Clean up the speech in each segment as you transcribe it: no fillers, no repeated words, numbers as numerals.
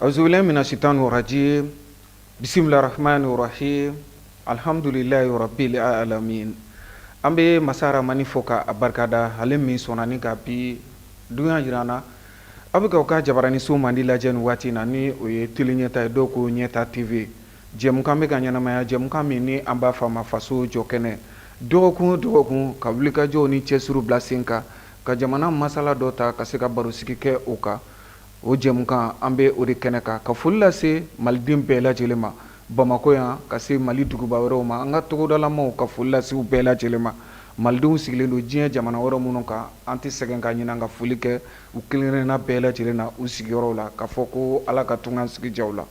Auzubillahi mina shaitani rajim bisimilahi rahmani rahim alhamdulilahi rabbil alamin an bɛ masa ramani fo ka a barikada ale min sɔnna ni ka bi dunya jira an na. Aw bɛ k'aw ka jabaraniso mandi lajɛ nin waati in na, ni o ye Tele Ɲɛta ye, dɔw ko Ɲɛta TV. Jɛmukan bɛ ka ɲɛnamaya, jɛmukan min ni an b'a fɔ a ma Faso jɔ kɛnɛ. Dɔgɔkun o dɔgɔkun, ka wulikajɔw ni cɛsiriw bila sen kan, ka jamana masala dɔ ta ka se ka barosigi kɛ o kan. O jɛmukan, an bɛ o de kɛnɛ kan, ka foli lase Maliden bɛɛ lajɛlen ma, Bamakɔ yan ka se Mali duguba wɛrɛw ma, an ka togodalamaw, ka foli lase u bɛɛ lajɛlen ma. Malidenw sigilen don diɲɛ jamana wɛrɛ minnu kan, an tɛ sɛgɛn ka ɲinɛ ka foli kɛ u kelenkelenna bɛɛ lajɛlen na u sigiyɔrɔw la, k'a fɔ ko Ala ka tunga sigi diya u la.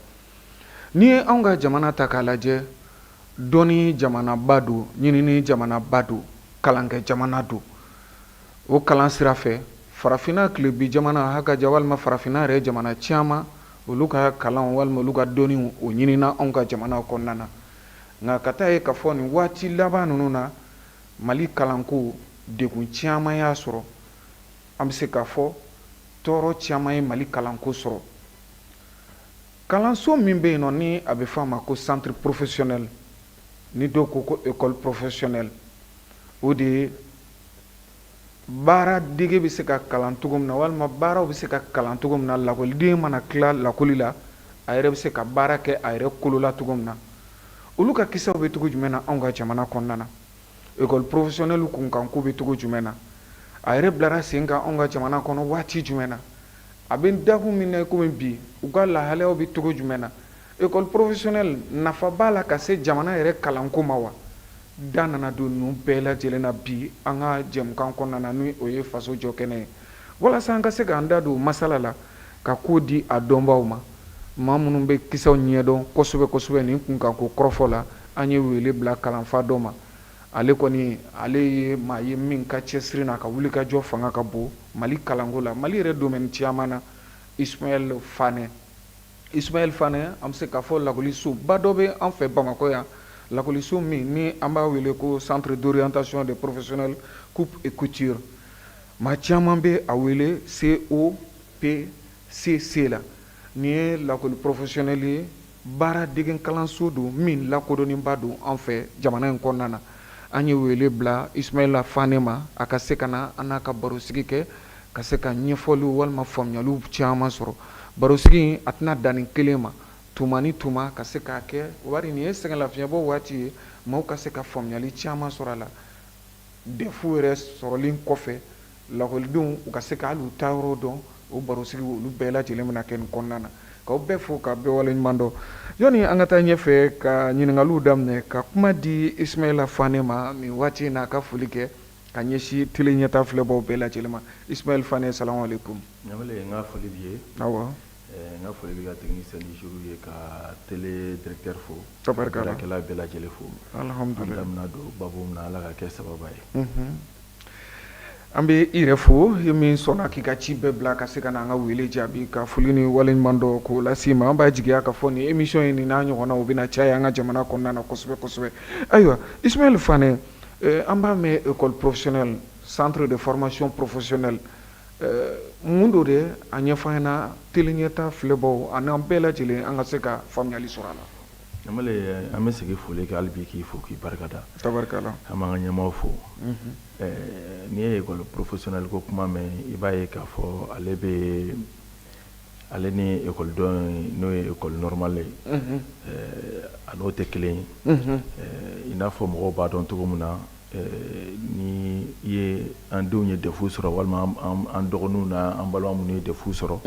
N'i ye anw ka jamana ta k'a lajɛ, dɔnni jamanaba don, ɲinini jamanaba don, kalankɛ jamana don. O kalan sira fɛ, farafinna tilebin jamana haka ja walima farafinna yɛrɛ jamana caman, olu ka kalan walima olu ka dɔnniw, o ɲinina anw ka jamana kɔnɔna na. Nka ka taa ye k'a fɔ nin waati laban ninnu na, Mali kalanko degun caman y'a sɔrɔ. An bɛ se k'a fɔ tɔɔrɔ caman ye Mali kalanko sɔrɔ. Kalanso min bɛ yen nɔ, ni a bɛ fɔ a ma ko centre professionnel, ni dɔw ko ko école professionnelle, o de ye baara dege bɛ se ka kalan cogo min na, walima baaraw bɛ se ka kalan cogo min na, lakɔliden mana tila lakɔli la, a yɛrɛ bɛ se ka baara kɛ a yɛrɛ kolo la cogo min na. Olu ka kisaw bɛ cogo jumɛn na anw ka jamana kɔnɔna na? École professionnelle kunkanko bɛ cogo jumɛn na? A yɛrɛ bilara sen kan anw ka jamana kɔnɔ waati jumɛn na? A bɛ dakun min na komi bi, u ka lahalayaw bɛ cogo jumɛn na? École professionnelle nafa b'a la ka se jamana yɛrɛ kalanko ma wa? Da nana don ninnu bɛɛ lajɛlen na bi an ka jɛmukan kɔnɔna na, ni o ye Faso jɔ kɛnɛ ye. Walasa an ka se k'an da don masala la, ka ko di a dɔnbaw ma, maa minnu bɛ kisaw ɲɛdɔn kosɛbɛ kosɛbɛ nin kunkanko kɔrɔfɔ la, an ye wele bila kalanfa dɔ ma. Ale kɔni, ale ye maa ye min ka cɛsiri n'a ka wulikajɔ fanga ka bon Mali kalanko la, Mali yɛrɛ domaine caman na, Ismaël Fanɛ. Ismaël Fanɛ, an bɛ se k'a fɔ lakɔlisoba dɔ bɛ an fɛ Bamakɔ yan, lakɔliso min ni an b'a wele ko Centre d'orientation des professionnels coupe et couture, maa caman bɛ a wele COPCC la. Nin ye lakɔli professionnel ye, baara dege kalanso don min lakodɔnnenba don an fɛ jamana in kɔnɔna na. An ye wele bila Ismaël Fanɛ ma, a ka se ka na an n'a ka barosigi kɛ, ka se ka ɲɛfɔliw walima faamuyaliw caman sɔrɔ. Barosigi a tɛna dan nin kelen ma, tuma ni tuma ka se k'a kɛ, wari nin ye sɛgɛnlafiɲɛbɔ waati ye, maaw ka se ka faamuyali caman sɔrɔ a la. DEF yɛrɛ sɔrɔlen kɔfɛ, lakɔlidenw u ka se ka hali u taayɔrɔ dɔn. O barosigi olu bɛɛ lajɛlen bɛna kɛ nin kɔnɔna na. K'aw bɛɛ fo ka bɛɛ waleɲuman dɔn. Yɔni an ka taa ɲɛfɛ ka ɲininkaliw daminɛ, ka kuma di Ismaël Fanɛ ma nin waati in na, a ka foli kɛ ka ɲɛsin Tele Ɲɛta filɛbaw bɛɛ lajɛlen ma. Ismaël Fanɛ, salamu aleykum. Ɲamele, n ka foli b'i ye. Awɔ. N ka foli bɛ ka technicien du jour ye, ka télé directeur fo. Tabarikala. Baarakɛla bɛɛ lajɛlen fo. Alhamdulilayi. An da bɛna don babu min na, Ala ka kɛ sababa ye. An bɛ i yɛrɛ fo, i min sɔnna k'i ka ci bɛɛ bila ka se ka na an ka wele jaabi, ka foli ni waleɲuman dɔn k'o lase i ma. An b'a jigiya ka fɔ nin émission in, nin n'a ɲɔgɔnnaw bɛna caya an ka jamana kɔnɔna na kosɛbɛ kosɛbɛ. Ayiwa Ismaël Fanɛ, an b'a mɛn école professionnelle, centre de formation professionnelle, mun don de? A ɲɛfɔ an ɲɛna, Tele Ɲɛta filɛbaw ani an bɛɛ lajɛlen, an ka se ka faamuyali sɔrɔ a la. Ɲamele, an bɛ segin foli kɛ hali bi, k'i fo, k'i barikada. Tabarikala. An b'an ka ɲɛmaaw fo. N'i ye école professionnelle ko kuma mɛn, i b'a ye k'a fɔ ale bɛ ale ni école dɔ n'o ye école normale ye, a n'o tɛ kelen ye. I n'a fɔ mɔgɔw b'a dɔn cogo min na, ni i ye an denw ye DEF sɔrɔ, walima an dɔgɔninw na an balima minnu ye DEF sɔrɔ,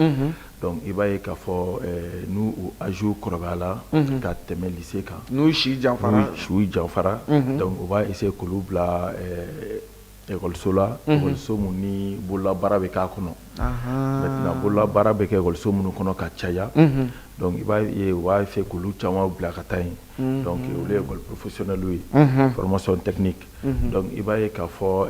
donc i b'a ye k'a fɔ n'u u âge kɔrɔbayala ka tɛmɛ lycée kan, n'u si janfara, n'u si janfara, donc u b'a essayer k'olu bila ekɔliso la, ekɔliso mun ni bololabaara bɛ k'a kɔnɔ. Maintenant, bololabaara bɛ kɛ ekɔliso minnu kɔnɔ ka caya, donc i b'a ye u b'a fɛ k'olu caman bila ka taa yen. Donc olu ye école professionnelle ye, formation technique. Donc i b'a ye k'a fɔ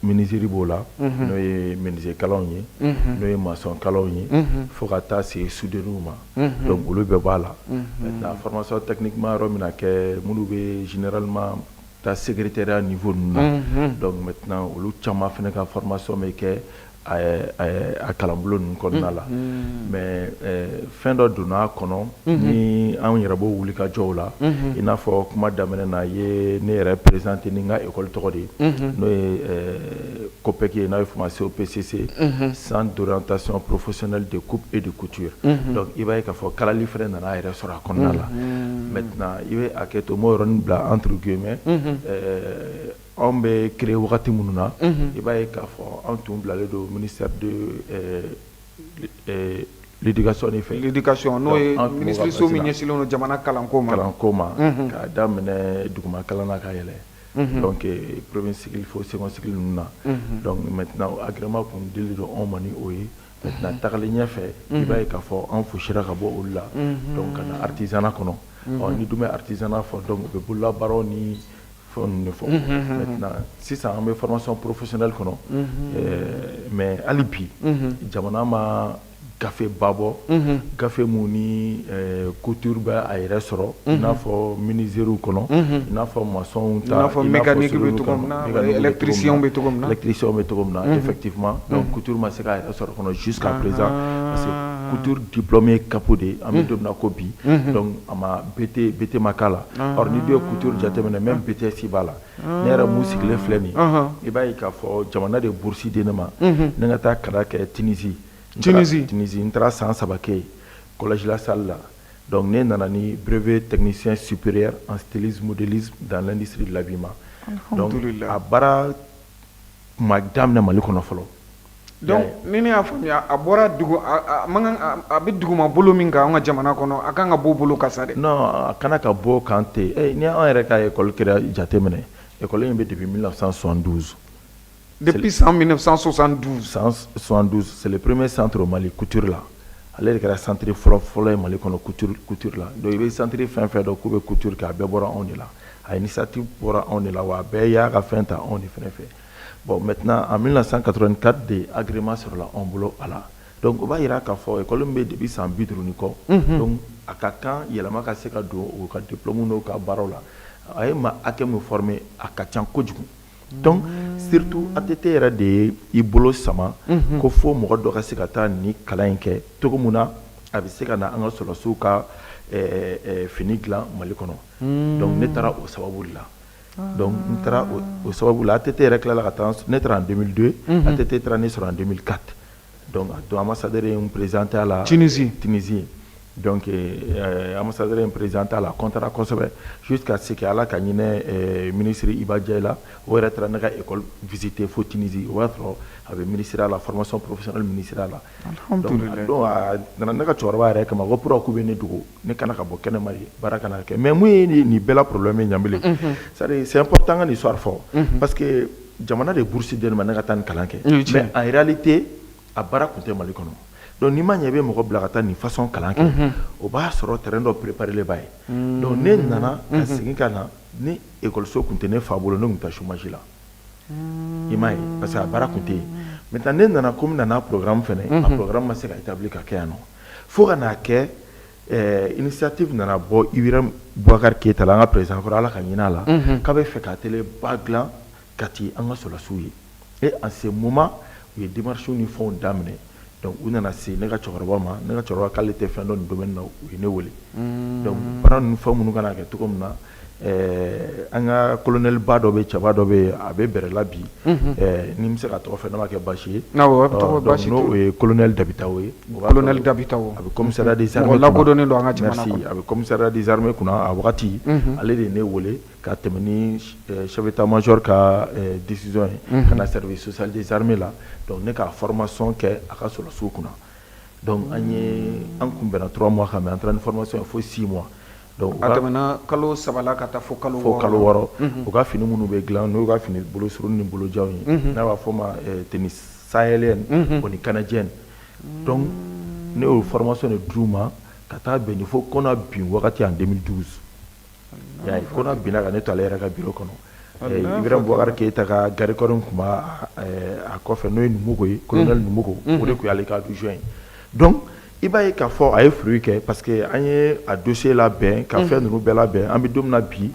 menuiserie b'o la, n'o ye menuisier kalanw ye, n'o ye maçon kalanw ye, fo ka taa se soudeur ma. Donc olu bɛɛ b'a la. Maintenant, formation technique ma yɔrɔ min na kɛ, minnu bɛ généralement taa secrétariat niveau ninnu na, donc maintenant olu caman fana ka formation bɛ kɛ a kalanbulon ninnu kɔnɔna la. Mais fɛn dɔ donna a kɔnɔ ni anw yɛrɛ b'o wuli ka jɔw la, i n'a fɔ kuma daminɛ na, i ye ne yɛrɛ présenté ni n ka école tɔgɔ de ye, n'o ye COPEC ye, n'a bɛ f'o ma COPCC, Centre d'orientation professionnelle de coupe et de couture. Donc i b'a ye k'a fɔ kalali fɛnɛ nana a yɛrɛ sɔrɔ a kɔnɔna la. Maintenant, i bɛ hakɛ to, n b'o yɔrɔnin bila entre guillemets. Anw bɛ créer wagati minnu na, i b'a ye k'a fɔ anw tun bilalen don ministère de l'éducation de fɛ. L'éducation, n'o ye minisiriso min ɲɛsinnen don jamana kalanko ma. Kalanko ma, k'a daminɛ duguma kalan na ka yɛlɛ, donc premier cycle fo second cycle ninnu na. Donc maintenant, agrément kun dilen don anw ma ni o ye. Maintenant, tagalen ɲɛfɛ, i b'a ye k'a fɔ an fosira ka bɔ olu la, donc ka na artisanat kɔnɔ. Ɔ ni dun bɛ artisanat fɔ, donc u bɛ bololabaaraw ni fɛn ninnu de fɔ. Maintenant, sisan an bɛ formation professionnelle kɔnɔ, mais hali bi jamana ma gafe ba bɔ, gafe mun ni couture bɛ a yɛrɛ sɔrɔ, i n'a fɔ menuiserie kɔnɔ, i n'a fɔ maçon ta, i n'a fɔ mécanique bɛ cogo min na, électricien bɛ cogo min na. Électricien bɛ cogo min na, effectivement. Donc couture ma se k'a yɛrɛ sɔrɔ kɔnɔ jusqu'à présent, parce que couture diplôme ye CAP de ye, an bɛ don min na ko bi. Donc a ma BT, BT ma k'a la. Or ni dun ye couture jateminɛ, même BTS b'a la. Ne yɛrɛ mun sigilen filɛ nin ye, i b'a ye k'a fɔ jamana de bourse di ne ma, ne ka taa kalan kɛ Tunisie. Tunisie. Tunisie, n taara san 3 kɛ yen, collège La Salle la. Donc ne nana ni brevet technicien supérieur en stylisme modélisme dans l'industrie de l'habillement. Donc a baara ma daminɛ Mali kɔnɔ fɔlɔ. Donc ni ne y'a faamuya, a bɔra dugu, a man kan, a bɛ duguma bolo min kan an ka jamana kɔnɔ, a kan ka bɔ bolo kan sa dɛ. Non, a kana ka bɔ kan ten. Ni anw yɛrɛ ka école kɛra jateminɛ, école in bɛ depuis 1972. Depuis san 1972. 172, c'est le premier centre au Mali couture la. Ale de kɛra centre fɔlɔ fɔlɔ ye Mali kɔnɔ couture la. Donc i bɛ centre fɛn fɛn dɔn k'u bɛ couture kɛ, a bɛɛ bɔra anw de la. A initiative bɔra anw de la, wa a bɛɛ y'a ka fɛn ta anw de fɛnɛ fɛ. Bon, maintenant, en 1984 de agrément sɔrɔla anw bolo a la. Donc o b'a yira k'a fɔ école min bɛ depuis san 50 ni kɔ, donc a ka kan yɛlɛma ka se ka don u ka diplôme n'u ka baaraw la. A ye maa hakɛ min former, a ka ca kojugu. Donc surtout ATT yɛrɛ de ye i bolo sama ko fo mɔgɔ dɔ ka se ka taa nin kalan in kɛ, cogo mun na a bɛ se ka na an ka sɔrɔdasiw ka fini dilan Mali kɔnɔ. Donc ne taara o sababu de la. Donc n taara o sababu la, ATT yɛrɛ tilala ka taa, ne taara en 2002, ATT taara ne sɔrɔ en 2004. Donc a don ambassadeur ye n présenté a la. Tunisie. Tunisie. Donc ambassadeur ye n présenté a la, contrat kosɛbɛ, jusqu'à ce que Ala ka ɲinɛ ministre Iba Diaye la, o yɛrɛ taara ne ka école visiter fo Tunisie. O b'a sɔrɔ a bɛ ministère la, formation professionnelle ministère la. Donc a don a nana ne ka cɛkɔrɔba yɛrɛ kama ko pourquoi k'u bɛ ne dogo, ne kana ka bɔ kɛnɛma de, baara kana kɛ. Mais mun ye nin bɛɛ la problème ye, Ɲanbele, c'est à dire c'est important ka nin histoire fɔ, parce que jamana de bourse di ne ma ne ka taa nin kalan kɛ, mais en réalité a baara tun tɛ Mali kɔnɔ. Donc n'i ma ɲɛ i bɛ mɔgɔ bila ka taa nin façon kalan kɛ, o b'a sɔrɔ terrain dɔ préparé b'a ye. Donc ne nana ka segin ka na, ni école tun tɛ ne fa bolo, ne tun taa chômage la, i m'a ye, parce que a baara tun tɛ yen. Maintenant, ne nana, komi nana programme fɛnɛ, a programme ma se ka établir ka kɛ yan nɔ, fo ka n'a kɛ initiative nana bɔ Ibrahim Boubacar Keïta la, an ka président kɔrɔ, Ala ka ɲinɛ a la, k'a bɛ fɛ ka atelier ba dilan Kati an ka sɔrɔdasiw ye. Et en ce moment u ye démarches ni fɛnw daminɛ. Donc u nana se ne ka cɛkɔrɔba ma, ne ka cɛkɔrɔba k'ale tɛ fɛn dɔn nin domaine na, u ye ne wele. Donc baara ninnu, fɛn minnu kan ka kɛ cogo min na, an ka colonel ba dɔ bɛ, cɛba dɔ bɛ yen, a bɛ bɛrɛ la bi, ni n bɛ se ka tɔgɔ fɔ, n'a ma kɛ baasi ye, n'o ye colonel Dabitawo ye. Colonel Dabitawo. A bɛ commissariat des armées. Mɔgɔ lakodɔnnen don an ka jamana kɔnɔ. A bɛ commissariat des armées kunna a wagati. Ale de ye ne wele ka tɛmɛ ni chef d'état major ka décision ye ka na service social des armées la. Donc ne ka formation kɛ a ka sɔrɔdasiw kunna. Donc an ye an kun bɛnna 3 mois kan, mais an taara ni formation ye fo 6 mois. Donc a tɛmɛna kalo 3 la ka taa fo kalo 6, kalo 6. U ka fini minnu bɛ dilan, n'u ka fini bolo surun ni bolojanw ye, n'a b'a fɔ ma tenue sahélienne o ni canadienne. Donc ne y'o formation de d'u ma ka taa bɛn ni fo Kɔna bin wagati en 2012. I y'a ye, Kɔna binna ka ne to ale yɛrɛ ka bureau kɔnɔ. Ibrahim Boubacar Keïta ka garde corps tun b'a a kɔfɛ, n'o ye Numugo ye, colonel Numugo, o de tun y'ale ka adjoint ye. Donc i b'a ye k'a fɔ a ye fruit kɛ, parce que an ye a dossier labɛn ka fɛn ninnu bɛɛ labɛn. An bɛ don min na bi,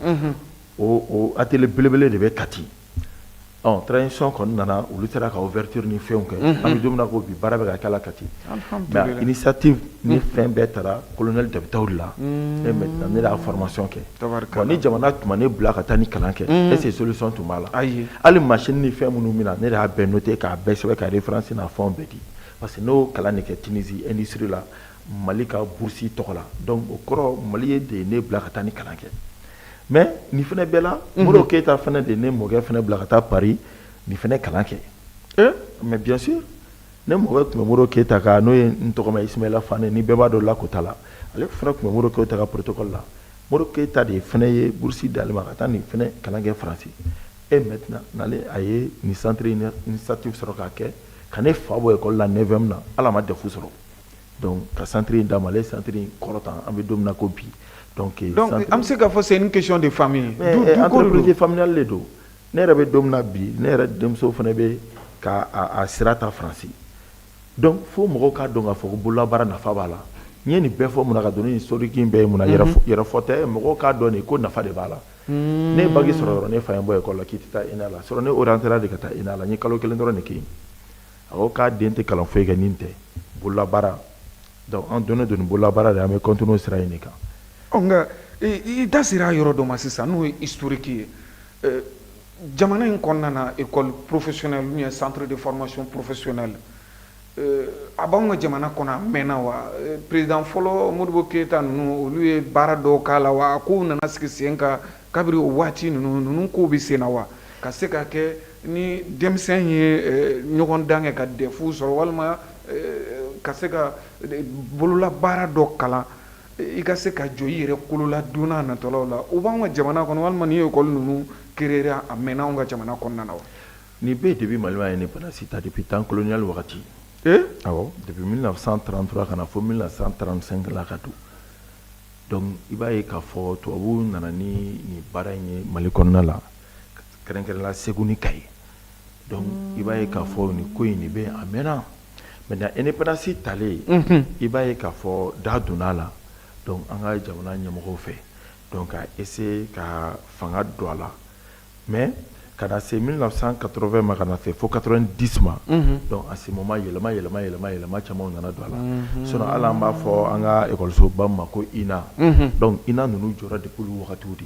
o atelier belebele de bɛ Kati. Ɔ transition kɔni nana, olu sera ka ouverture ni fɛnw kɛ. An bɛ don min na ko bi, baara bɛ ka kɛ la Kati, mais initiative ni fɛn bɛɛ taara colonel Dabitaw de la. Et maintenant, ne y'a formation kɛ. Bon, ni jamana tun ma ne bila ka taa ni kalan kɛ, est ce que solution tun b'a la? Hali machine ni fɛn minnu bɛ na, ne de y'a bɛɛ noté k'a bɛɛ sɛbɛn, ka référence n'a fɛnw bɛɛ di, parce que n'o kalan de kɛ Tunisie industrie la, Mali ka bourse tɔgɔ la. Donc o kɔrɔ, Mali ye de ne bila ka taa ni kalan kɛ. Mais nin fana bɛɛ la, Modibo Keyita fana de ne mɔkɛ fana bila ka taa Paris nin fana kalan kɛ. Mais bien sûr, ne mɔkɛ tun bɛ Modibo Keyita ka, n'o ye n tɔgɔma Ismaïla Fane, ni bɛɛ b'a dɔn Lakota la, ale fana tun bɛ Modibo Keyita ka protocole la. Modibo Keyita de fana ye bourse d'ale ma ka taa nin fana kalan kɛ Faransi. Et maintenant, n'ale a ye nin centre initiative sɔrɔ k'a kɛ ka ne fa bɔ école la 9e na, hali a ma DEF sɔrɔ. Donc ka centre in d'a ma, ale ye centre in kɔrɔtan, an bɛ don min na ko bi. Donc Donc an bɛ se k'a fɔ c'est une question de famille. Mais entreprise familiale de don. Ne yɛrɛ bɛ don min na bi, ne yɛrɛ denmuso fana bɛ ka a sira ta Faransi. Donc fo mɔgɔw k'a dɔn k'a fɔ ko bololabaara nafa b'a la. N ye nin bɛɛ fɔ mun na, ka don ni historique in bɛɛ ye mun na? Yɛrɛfɔ tɛ, mɔgɔw k'a dɔn de ko nafa de b'a la. Ne ye bac sɔrɔ yɔrɔ, ne fa ye n bɔ école la k'i tɛ taa ENA la sɔrɔ, ne orienté de ka taa ENA la. N ye kalo 1 dɔrɔn de kɛ yen. A ko k'a den tɛ kalan foyi kɛ nin tɛ bololabaara. Donc an donnen don nin bololabaara de, an bɛ continuer o sira in de kan. Ɔ, nka i da sera yɔrɔ dɔ ma sisan, n'o ye historique ye. Jamana in kɔnɔna na, école professionnelle ou bien centre de formation professionnelle, a b'anw ka jamana kɔnɔ a mɛnna wa? Président fɔlɔ Modibo Keyita ninnu, olu ye baara dɔw k'a la wa? A kow nana sigi sen kan kabiri o waati ninnu kow bɛ sen na wa? Ka se ka kɛ ni denmisɛn ye ɲɔgɔn dan kɛ ka DEF sɔrɔ, walima ka se ka bololabaara dɔ kalan, i ka se ka jɔ i yɛrɛ kolola don n'a natɔlaw la, o b'anw ka jamana kɔnɔ, walima ni école ninnu créer a mɛnna anw ka jamana kɔnɔna na wa? Nin bɛɛ depuis Mali ma indépendance ta, depuis temps colonial wagati. Awɔ, depuis 1933 ka na fo 1935 la ka don. Donc i b'a ye k'a fɔ tubabuw nana ni nin baara in ye Mali kɔnɔna la, kɛrɛnkɛrɛnnenya la Segu ni Kayi. Donc i b'a ye k'a fɔ nin ko in nin bɛ a mɛnna. Maintenant, indépendance talen, i b'a ye k'a fɔ da donna a la. Donc an ka jamana ɲɛmɔgɔw fɛ, donc ka essayer ka fanga don a la. Mais ka na se 1980 ma, ka na se fo 90 ma, donc à ce moment, yɛlɛma yɛlɛma yɛlɛma yɛlɛma caman nana don a la. Sinon hali an b'a fɔ an ka école ba ma ko INA. Donc INA ninnu jɔra depuis olu wagatiw de.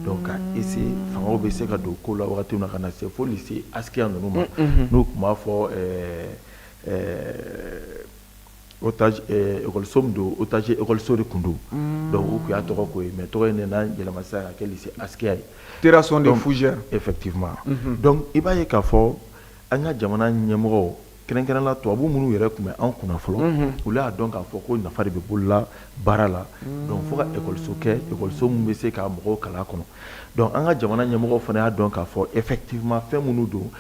Donc ka essayer fangaw bɛ se ka don ko la wagati min na, ka na se fo lycée Askia ninnu ma, n'u tun b'a fɔ otage école min don, otage école de tun don. Donc u tun y'a tɔgɔ k'o ye, mais tɔgɔ in nana yɛlɛma sisan ka kɛ lycée Askia ye. Terrasson de Fougères. Effectivement. Donc i b'a ye k'a fɔ an ka jamana ɲɛmɔgɔw, kɛrɛnkɛrɛnnenya la tubabu minnu yɛrɛ tun bɛ an kunna fɔlɔ, olu y'a dɔn k'a fɔ ko nafa de bɛ bolola baara la. Donc fo ka école kɛ, école min bɛ se ka mɔgɔw kalan a kɔnɔ. Donc an ka jamana ɲɛmɔgɔw fana y'a dɔn k'a fɔ effectivement fɛn minnu don,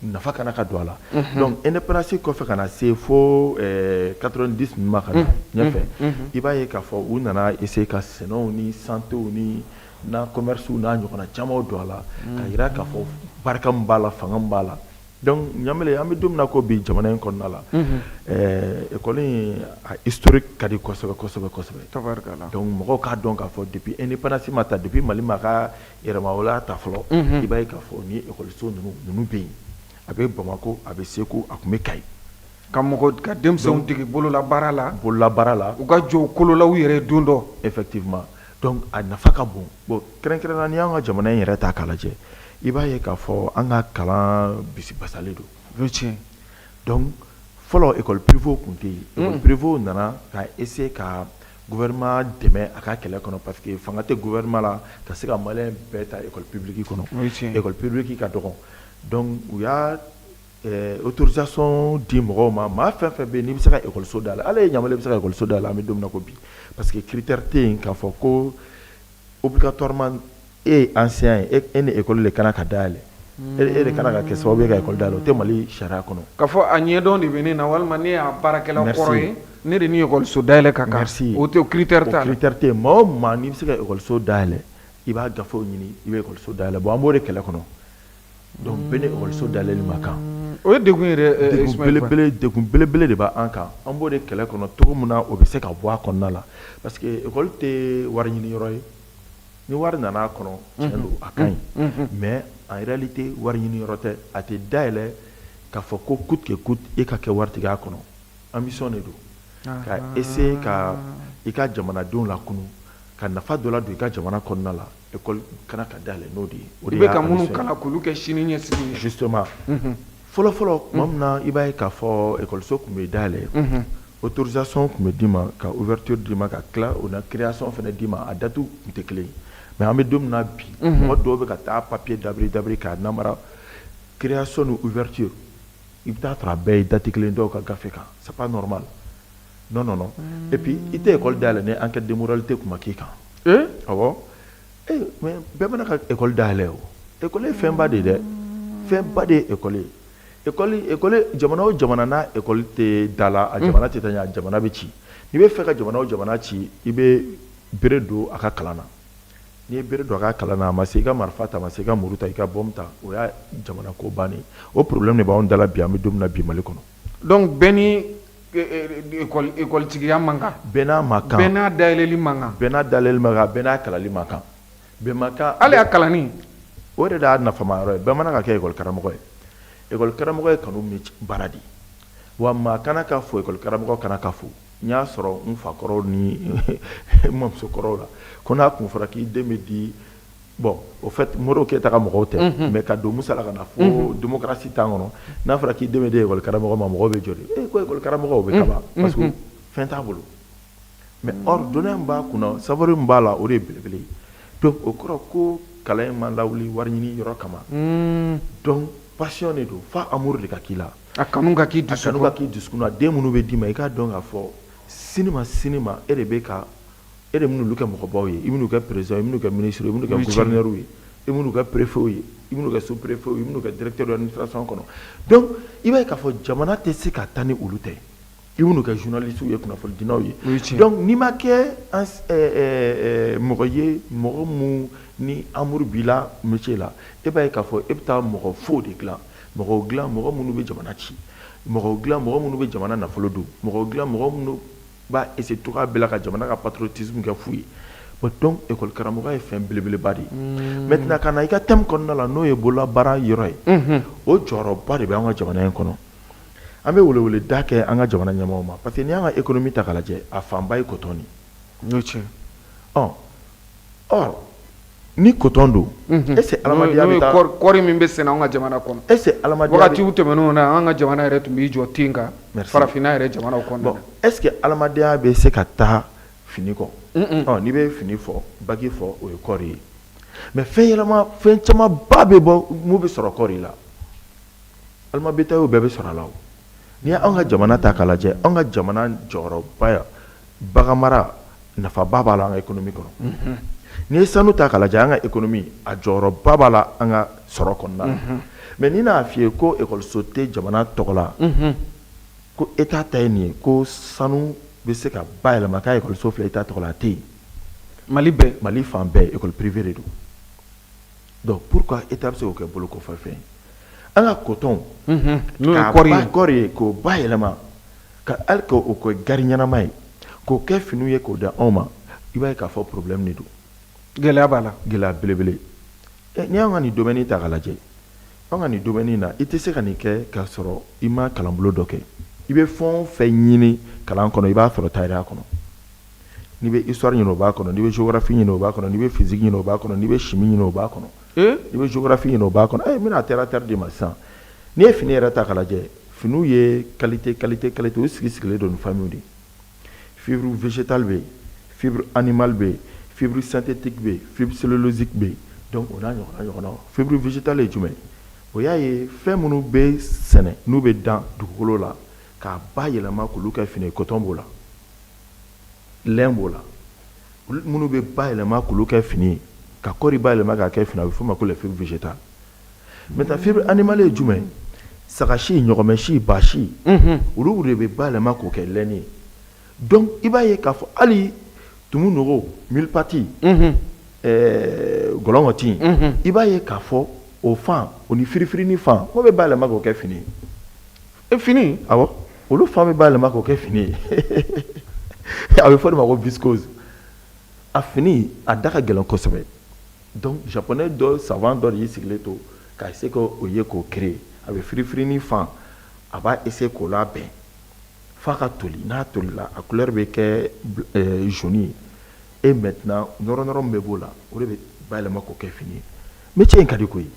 nafa kana ka don a la. Donc indépendance kɔfɛ, ka na se fo 90 ninnu ma, ka na ɲɛfɛ, i b'a ye k'a fɔ u nana essayer ka sɛnɛw ni santéw ni n'a commerce n'a ɲɔgɔnna camanw don a la, ka jira k'a fɔ barika min b'a la, fanga min b'a la. Donc Ɲamele, an bɛ don min na ko bi, jamana in kɔnɔna la, école in a historique ka di kosɛbɛ kosɛbɛ kosɛbɛ. Donc mɔgɔw k'a dɔn k'a fɔ depuis indépendance ma ta, depuis Mali ma ka yɛrɛmahɔrɔnya ta fɔlɔ, i b'a ye k'a fɔ ni école ninnu bɛ yen, a bɛ Bamakɔ, a bɛ Segu, a tun bɛ Kayi. Ka mɔgɔ ka denmisɛnw dege bololabaara la. Bololabaara la. U ka jɔ u kolo la u yɛrɛ don dɔ. Effectivement. Donc a nafa ka bon. Bon, kɛrɛnkɛrɛnnenya la, n'i y'an ka jamana in yɛrɛ ta k'a lajɛ, i b'a ye k'a fɔ an ka kalan bisibasalen don. O ye tiɲɛ. Donc fɔlɔ, école privée tun tɛ yen. École privée nana ka essayer ka gouvernement dɛmɛ a ka kɛlɛ kɔnɔ, parce que fanga tɛ gouvernement la ka se ka malien bɛɛ ta école publique kɔnɔ. O ye tiɲɛ. École publique ka dɔgɔ. Donc u y'a autorisation di mɔgɔw ma, maa fɛn fɛn bɛ yen n'i bɛ se ka école dayɛlɛ, hali e Ɲamale bɛ se ka école dayɛlɛ, an bɛ don min na ko bi, parce que critère tɛ yen k'a fɔ ko Obligatoirement e ye enseignant ye, e ni école de kan ka dayɛlɛ, e de kan ka kɛ sababu ye ka école dayɛlɛ. O tɛ Mali sariya kɔnɔ. K'a fɔ a ɲɛdɔn de bɛ ne na, walima ne y'a baarakɛla kɔrɔ ye, ne de ni école so dayɛlɛ ka kan. Merci. O tɛ critère t'a la. O critère tɛ yen. Maa o maa n'i bɛ se ka école so dayɛlɛ, i b'a gafew ɲini, i bɛ école so dayɛlɛ. Bon, an b'o de kɛlɛ kɔnɔ. Donc bɛɛ ni école so dayɛlɛli ma kan. O ye degun ye dɛ. Degun belebele, degun belebele de b'an kan. An b'o de kɛlɛ kɔnɔ cogo min na o bɛ se ka bɔ a kɔnɔna la, parce que école tɛ wari ɲini yɔrɔ ye. Ni wari nana a kɔnɔ, tiɲɛ don, a ka ɲi, mais en réalité wari ɲini yɔrɔ tɛ. A tɛ dayɛlɛ k'a fɔ ko coûte que coûte e ka kɛ waritigi y'a kɔnɔ. Ambition de don ka essayer ka i ka jamanadenw lakunu, ka nafa dɔ la don i ka jamana kɔnɔna la. École kana ka dayɛlɛ n'o de ye. O de i bɛ ka minnu kalan k'olu kɛ sini ɲɛsigi ye. Justement, fɔlɔ fɔlɔ, tuma min na i b'a ye k'a fɔ école tun bɛ dayɛlɛ, autorisation tun bɛ d'i ma ka ouverture d'i ma, ka tila o na création fana d'i ma, a date tun tɛ kelen ye. Mais an bɛ don min na bi, mɔgɔ dɔw bɛ ka taa papier dabiri dabiri k'a namara. Création ni ouverture, i bɛ taa sɔrɔ a bɛɛ ye date kelen dɔw ka gafe kan. C'est pas normal, non, non, non. Et puis i tɛ école dayɛlɛ ni enquête de moralité tun ma k'i kan. Awɔ, mais bɛɛ mana ka école dayɛlɛ, o école ye fɛnba de ye dɛ, fɛnba de ye école ye. École, jamana o jamana n'a école tɛ da la, a jamana tɛ taa ɲɛ, a jamana bɛ ci. N'i bɛ fɛ ka jamana o jamana ci, i bɛ bere don a ka kalan na. N'i ye bere don a ka kalan na, a ma se i ka marifa ta, a ma se i ka muru ta, i ka bombe ta, o y'a jamana ko bannen. O problème de b'anw da la bi, an bɛ don min na bi, Mali kɔnɔ. Donc bɛɛ ni école tigiya man kan. Bɛɛ n'a ma kan. Bɛɛ n'a dayɛlɛli man kan. Bɛɛ n'a dayɛlɛli man kan, bɛɛ n'a kalali man kan, bɛɛ man kan. Hali a kalanni. O de y'a nafama yɔrɔ ye. Bɛɛ mana ka kɛ école karamɔgɔ ye. École karamɔgɔ ye kanu min baara de ye wa. Maa kana ka fo, école karamɔgɔ kana ka fo. N y'a sɔrɔ n fakɔrɔw ni n mamusokɔrɔw la ko n'a kun fɔra k'i den bɛ di, bon, au fait, Modibo Keyita ka mɔgɔw tɛ, mais ka don Musa la ka na fo démocratie temps kɔnɔ, n'a fɔra k'i den bɛ di école karamɔgɔ ma, mɔgɔw bɛ jɔ de ko école karamɔgɔ, o bɛ kaban, parce que fɛn t'a bolo. Mais or donnée min b'a kunna, savoir min b'a la, o de ye belebele ye. Donc o kɔrɔ ko kalan in ma lawuli wari ɲini yɔrɔ kama. Donc passion de don, f'a amour de ka k'i la. A kanu ka k'i A kanu ka k'i dusukun na. Den minnu bɛ d'i ma, i k'a dɔn k'a fɔ sini ma, sini ma, e de bɛ ka e de bɛn'olu kɛ mɔgɔbaw ye. I bɛn'u kɛ président ye, i bɛn'u kɛ ministre ye, i bɛn'u kɛ gouverneur ye, i bɛn'u kɛ préfet ye, i bɛn'u kɛ sous préfet ye, i bɛn'u kɛ directeur d'administration kɔnɔ. Donc i b'a ye k'a fɔ jamana tɛ se ka taa ni olu tɛ. I bɛn'u kɛ journaliste ye, kunnafonidilaw ye. Donc n'i ma kɛ mɔgɔ ye, mɔgɔ mun ni amour b'i la métier la, e b'a ye k'a fɔ e bɛ taa mɔgɔ fo de dilan, mɔgɔw dilan, mɔgɔ minnu bɛ jamana ci, mɔgɔw dilan, mɔgɔ minnu bɛ jamana nafolo dun, mɔgɔw dilan, mɔgɔ minnu b'a essayer cogoya bɛɛ la ka jamana ka patriotisme kɛ fu ye. Bon, donc école karamɔgɔ ye fɛn belebeleba de ye. Maintenant, ka na i ka thème kɔnɔna la, n'o ye bololabaara yɔrɔ ye, o jɔyɔrɔba de bɛ an ka jamana in kɔnɔ. An bɛ weleweleda kɛ an ka jamana ɲɛmɔgɔw ma, parce que n'i y'an ka économie ta k'a lajɛ, a fanba ye coton de ye. Ɔ, or ni coton don, est ce que adamadenya bɛ taa kɔɔri min bɛ sɛnɛ an ka jamana kɔnɔ? Est ce que adamadenya wagatiw tɛmɛnenw na, an ka jamana yɛrɛ tun b'i jɔ ten kan farafinna yɛrɛ jamanaw kɔnɔna. Bon, est ce que adamadenya bɛ se ka taa fini kɔ? Ɔ, n'i bɛ fini fɔ, bagi fɔ, o ye kɔɔri ye. Mais fɛn yɛlɛma, fɛn camanba bɛ bɔ mun bɛ sɔrɔ kɔɔri la, aliment bétail bɛɛ bɛ sɔrɔ a la. O n'i y'anw ka jamana ta k'a lajɛ, anw ka jamana jɔyɔrɔba ya baganmara nafaba b'a la an ka économie kɔnɔ. N'i ye sanu ta k'a lajɛ, an ka économie a jɔyɔrɔba b'a la an ka sɔrɔ kɔnɔna la. Mais n'i n'a f'i ye ko école tɛ jamana tɔgɔ la, ko État ta ye nin ye, ko sanu bɛ se ka bayɛlɛma k'a école filɛ État tɔgɔ la, a tɛ yen. Mali bɛɛ. Mali fan bɛɛ école privée de don. Donc pourquoi État bɛ se k'o kɛ bolo kɔfɛ fɛn ye? An ka coton, n'o ye kɔɔri ye, kɔɔri ye, k'o bayɛlɛma ka hali k'o kɛ gari ɲɛnama ye, k'o kɛ finiw ye, k'o di anw ma, i b'a ye k'a fɔ problème de don. Gɛlɛya b'a la. Gɛlɛya belebele. N'i y'an ka nin domaine ta k'a lajɛ, an ka nin domaine na, i tɛ se ka nin kɛ k'a sɔrɔ i ma kalanbolo dɔ kɛ. I bɛ fɛn o fɛn ɲini kalan kɔnɔ, i b'a sɔrɔ tayɛriya kɔnɔ. N'i bɛ histoire ɲini, o b'a kɔnɔ. N'i bɛ géographie ɲini, o b'a kɔnɔ. N'i bɛ physique ɲini, o b'a kɔnɔ. N'i bɛ chimie ɲini, o b'a kɔnɔ. N'i bɛ géographie ɲini, o b'a kɔnɔ. N bɛna terre à terre d'i ma sisan. N'i ye fini yɛrɛ ta k'a lajɛ, finiw ye qualité, qualité, qualité, u sigi sigilen don ni famille de ye. Fibre végétale bɛ yen, fibre animale bɛ yen, fibre synthétique bɛ yen, fibre cellulosique bɛ yen. Donc o n'a ɲɔgɔnna ɲɔgɔnnaw. Fibre végétale ye jumɛn ye? O y'a ye fɛn minnu bɛ sɛnɛ, n'u bɛ dan dugukolo la k'a bayɛlɛma k'olu kɛ fini ye. Coton b'o la, lin b'o la. Minnu bɛ bayɛlɛma k'olu kɛ fini ye, ka kɔɔri bayɛlɛma k'a kɛ fini, a bɛ f'o ma ko les fibres végétales. Maintenant, fibre animale ye jumɛn? Sagasi, ɲɔgɔmɛsi, basi, olu de bɛ bayɛlɛma k'o kɛ laine ye. Donc i b'a ye k'a fɔ hali tumu nogo, mille-pattes, gɔlɔngɔti, i b'a ye k'a fɔ o fan o ni firifirini fan o bɛ bayɛlɛma k'o kɛ fini ye. E, fini? Awɔ, olu fan bɛ bayɛlɛma k'o kɛ fini ye. A bɛ fɔ de ma ko viscose. A fini a da ka gɛlɛn kosɛbɛ. Donc japonais dɔ, savant dɔ de y'i sigilen to ka essayer k'o ye k'o créer. A bɛ firifirini fan, a b'a essayer k'o labɛn f'a ka toli. N'a tolila, a couleur bɛ kɛ jaune ye. Et maintenant, nɔrɔ nɔrɔ min bɛ b'o la, o de bɛ bayɛlɛma k'o kɛ fini ye. Métier in ka di koyi.